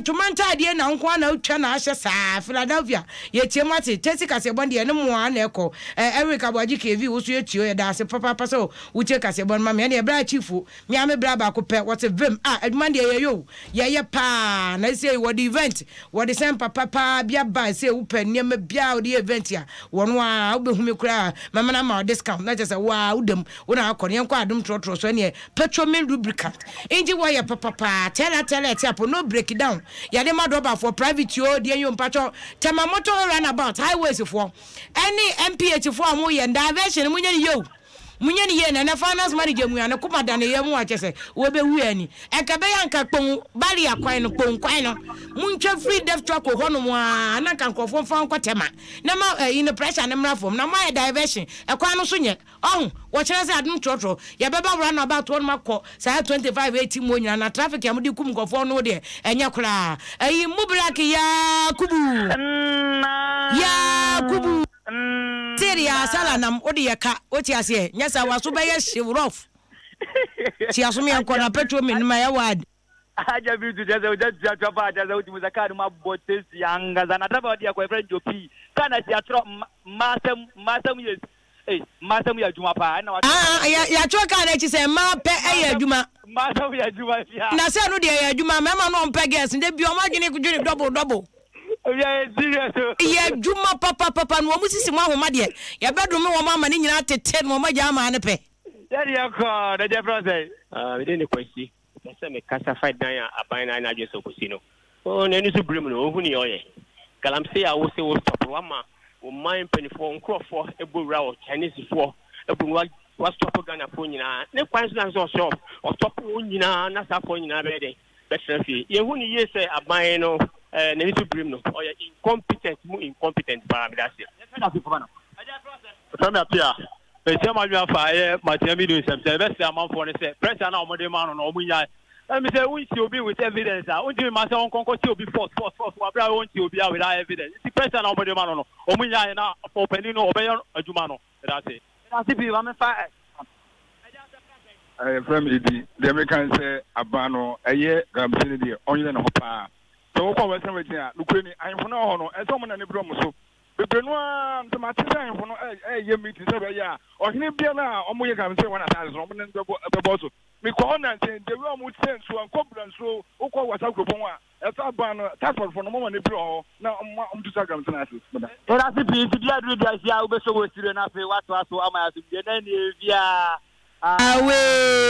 ntoma ntaadeɛ na wo nko ara na wotwa na ahyɛ saa Philadelphia yɛtie mo ate Tesi kaseɛbɔ no deɛ ɛne mo ara na ɛkɔ eh Eric Aboagye KV wo so yɛtie o yɛda ase papaapa sɛ wotie kaseɛbɔ no ma me ɛneɛ bra chief o Me ara me bra baako pɛ wɔte vim ah adwuma no deɛ yɛyɛ o yɛyɛ paa na sei wɔde event wɔde sɛn papa paa bi aba sei wopɛ nneɛma biara wɔde yɛ event a wɔn a wobɛhu me koraa mɛma no ama wo discount na kyerɛ sɛ wo a woda mu wo na akɔ no yɛnkɔ adom trɔtrɔ so ɛneɛ petromin lubricant nti wɔyɛ papapaa tɛla tɛla ɛte apo no break down yɛde ma dɔbafoɔ private o deɛ yɛ mpakyɛ tɛma motor runabout highways foɔ ɛne MPH foɔ a wɔyɛ diversion mo nyɛ ne yɛ o. Monyɛ no yie na ɛnɛ finance manager mua ne koma da ne yam a kyɛ sɛ wɔbɛwu ani. Ɛnka ɛbɛyɛ anka Kpong barrier kwan no, Kpong kwan no, montwa firi Deftraco hɔnom ara na anka nkurɔfoɔ mfa nkɔ Tema na ma ɛyi no pressure no mmra fam na moayɛ diversion. Ɛkwan no so nyɛ. Ɔho, wɔkyerɛ sɛ adom trɔtrɔ, yɛbɛba round about hɔnom akɔ saa 25 80 mu hɔ nyinaa na traffic a mode kum nkurɔfoɔ no deɛ ɛnyɛ koraa. Ɛyi Mubarak Yakubu! Yakubu! Tee yaa sala nam wode yɛ ka wote aseɛ nyɛ saa waso bɛyɛ hyew rough ti aso me yɛnkɔ na petrol me nima yɛ wad. Agya bi nso kyerɛ sɛ ogya tua tua paa kyerɛ sɛ wotumi sɛ kaa no mu abɔ tasty ankasa na driver ɔde akɔ yɛfrɛ no Jopi kaa no akyi atwerɛ mmaa asɛm mmaa asɛm yɛ ei mmaa asɛm yɛ adwuma paa ɛna watwerɛ Ah yɛ yɛatwerɛ kaa no akyi sɛ mmaa pɛ yɛ adwuma. Mmaa asɛm yɛ adwuma bia. Na sɛ ɛno deɛ ɛyɛ adwuma mmarima no ɔmpɛ girls no da bi wɔn adwene dwene double double. Obi ayɛ serious o. Yɛ adwuma papapapa na wɔn sisi mu ahoma deɛ yɛbɛdome wɔn ama ne nyinaa tete na wɔn agya ama ne pɛ. Yɛde yɛ kɔɔ na gye frɛ sɛ. Ah, me din de Kwasi. Mepɛ sɛ mekasa fa dan a aban no ayɛ n'adwene sɛ ɔkɔsi no. Oh, n'ani so birim no, ɔhu nea ɔyɛ. Galamsey a wose wo stop no, wama wo man mpanimfoɔ, nkurɔfoɔ bɔ wura wɔ Chinesefoɔ bu no, wa stop Ghanafoɔ nyinaa. Ne kwan so na sɛ ɔsɛ ɔstop wɔn nyinaa na saa foɔ nyinaa bɛyɛ dɛn? Bɛtena fie. Yɛhu no yie sɛ aban no eh, n'ani so birim no, ɔyɛ incompetent mu incompetent paa. Meda ase. Fɛmi Apia, mekyia m'adwene afa ɛyɛ Martin Amidu nsɛm sɛ ɛbɛsrɛ amanfoɔ no sɛ pressure no a wɔde ma no no wɔn nyae. Ɛmi sɛ wonkyia obi with evidence a wontumi ma sɛ wɔnkɔnkɔ kyia obi force force force wɔ abere a wonkyia obi a without evidence. Nti pressure no a wɔde ma no no wɔn nyae na ɔpanin no ɔbɛyɛ adwuma no. Meda ase. Meda ase pii ma memfa Yɛfrɛ me Edi. Deɛ meka ne sɛ aban no ɛyɛ galamsey no deɛ ɔnyere ne ho paa. Sɛ wokɔ Western Region a, nokorɛ ni, ahemfo no a ɛwɔ hɔ no, ɛsɛ sɛ wɔn ani bere wɔn so. Bebree no ara nso mate sɛ ahemfo no reyɛ meeting sɛ ɛbɛyɛ a ɔhene biara a wɔyɛ galamsey wɔ n'asaase so no, wɔn ne no bɛbɔ so. Mekɔ hɔ nnansa yi, the way wɔsɛ nsuo, Nkɔbra nsuo, wokɔ Wasa kuropɔn a, Ɛsɛ aban no, task force fo no, wɔma wɔn ani bere hɔ na wɔma wɔtu saa galamsey no ase. Meda. Yɛda ase pii nti bia duru dua hyia wobɛsɔ wɔ studio no afei woatoa so ama yɛ asomdwie na ɛnneɛ biaa.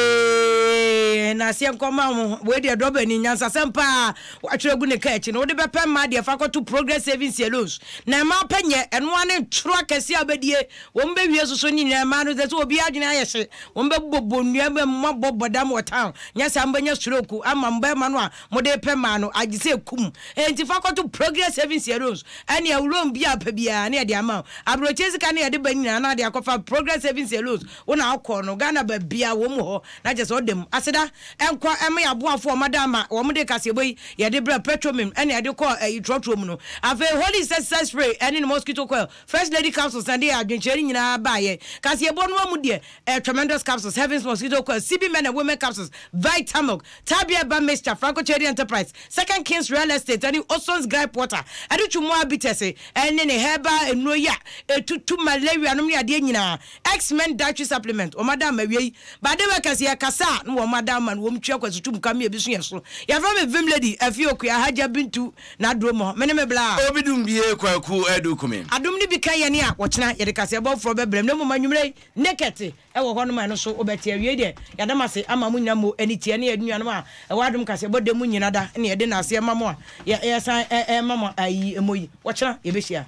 Awee naseɛ nkɔma wo wei deɛ dɔba ni nyansasɛm paa watwerɛ agu ne kaa akyi no wode bɛpɛ mmaa deɛ fa kɔto progress savings and loans na mmaa pɛ nyɛ ɛnoa ne ntoro akɛseɛ a wobɛdie wɔn bɛwie soso ne nyinaa mmaa no sɛ sɛ obi adwene ayɛ hye wɔn bɛbɔbɔ nnua mabɔ bɔdam wɔ town nyɛ saa mobɛnya stroke ama mbɛrima no a mode repɛ mmaa no agye sɛ kum enti fa kɔto progress savings and loans ɛne loan bi a pɛ biara ne yɛde ama wo aburokyire sika ne yɛde ba nyinaa na ade akɔfa progress savings and loans wo na wokɔ no Ghana baabia wɔn mu hɔ na kyerɛ sɛ ɔda mu aseda nkɔ ɛma yɛ aboafo wɔn ada ama wɔn de kaseɛbɔ yi yɛde brɛ petromim ɛne yɛde kɔ ɛyi trɔtrɔ mu no afei holy insecticide spray ɛne ne mosquito coil first lady capsules na de adwenkyerɛ no nyinaa baayɛ kaseɛbɔ no mu deɛ eh, tremendous capsules heavens mosquito coil CB men and women capsules vitamilk Tabia Ba Mixture, Franco Trading Enterprise, Second Kings Real Estate ne Oson's Gripe Water de Twumua Bitters ne ne herbal nnuro yi a ɛtutu malaria nom ne adeɛ nyinaa, X-Men Dietary Supplement, wɔn ada ama awiei. Bade Workers yɛkasa a na wɔn ada ama no, wɔn tua kwasu tum ka me ebi so yɛ so. Yɛfrɛ me Vim Lady, Afie Okua, Hajia Bintu, N'aduro mɔ, me ne me bla. Obi dum bie Kwaku Adu Kumi. Adom no bi ka yɛn a, wɔkyena yɛde kaseɛbɔ foforɔ bɛbrɛ mu na mmom anwummerɛ yi, Naked. Ɛwɔ hɔ nom a ɛno nso wobɛte. Awiei deɛ, yɛada mo ase ama mo nyina mo ani teɛ ne yɛn nuanom a ɛwɔ adom kaseɛbɔ da mu nyina da ne yɛde naaseɛ ma mo a yɛsan rema mo ayi mmɔ yi. Ɔkyena yɛbɛhyia.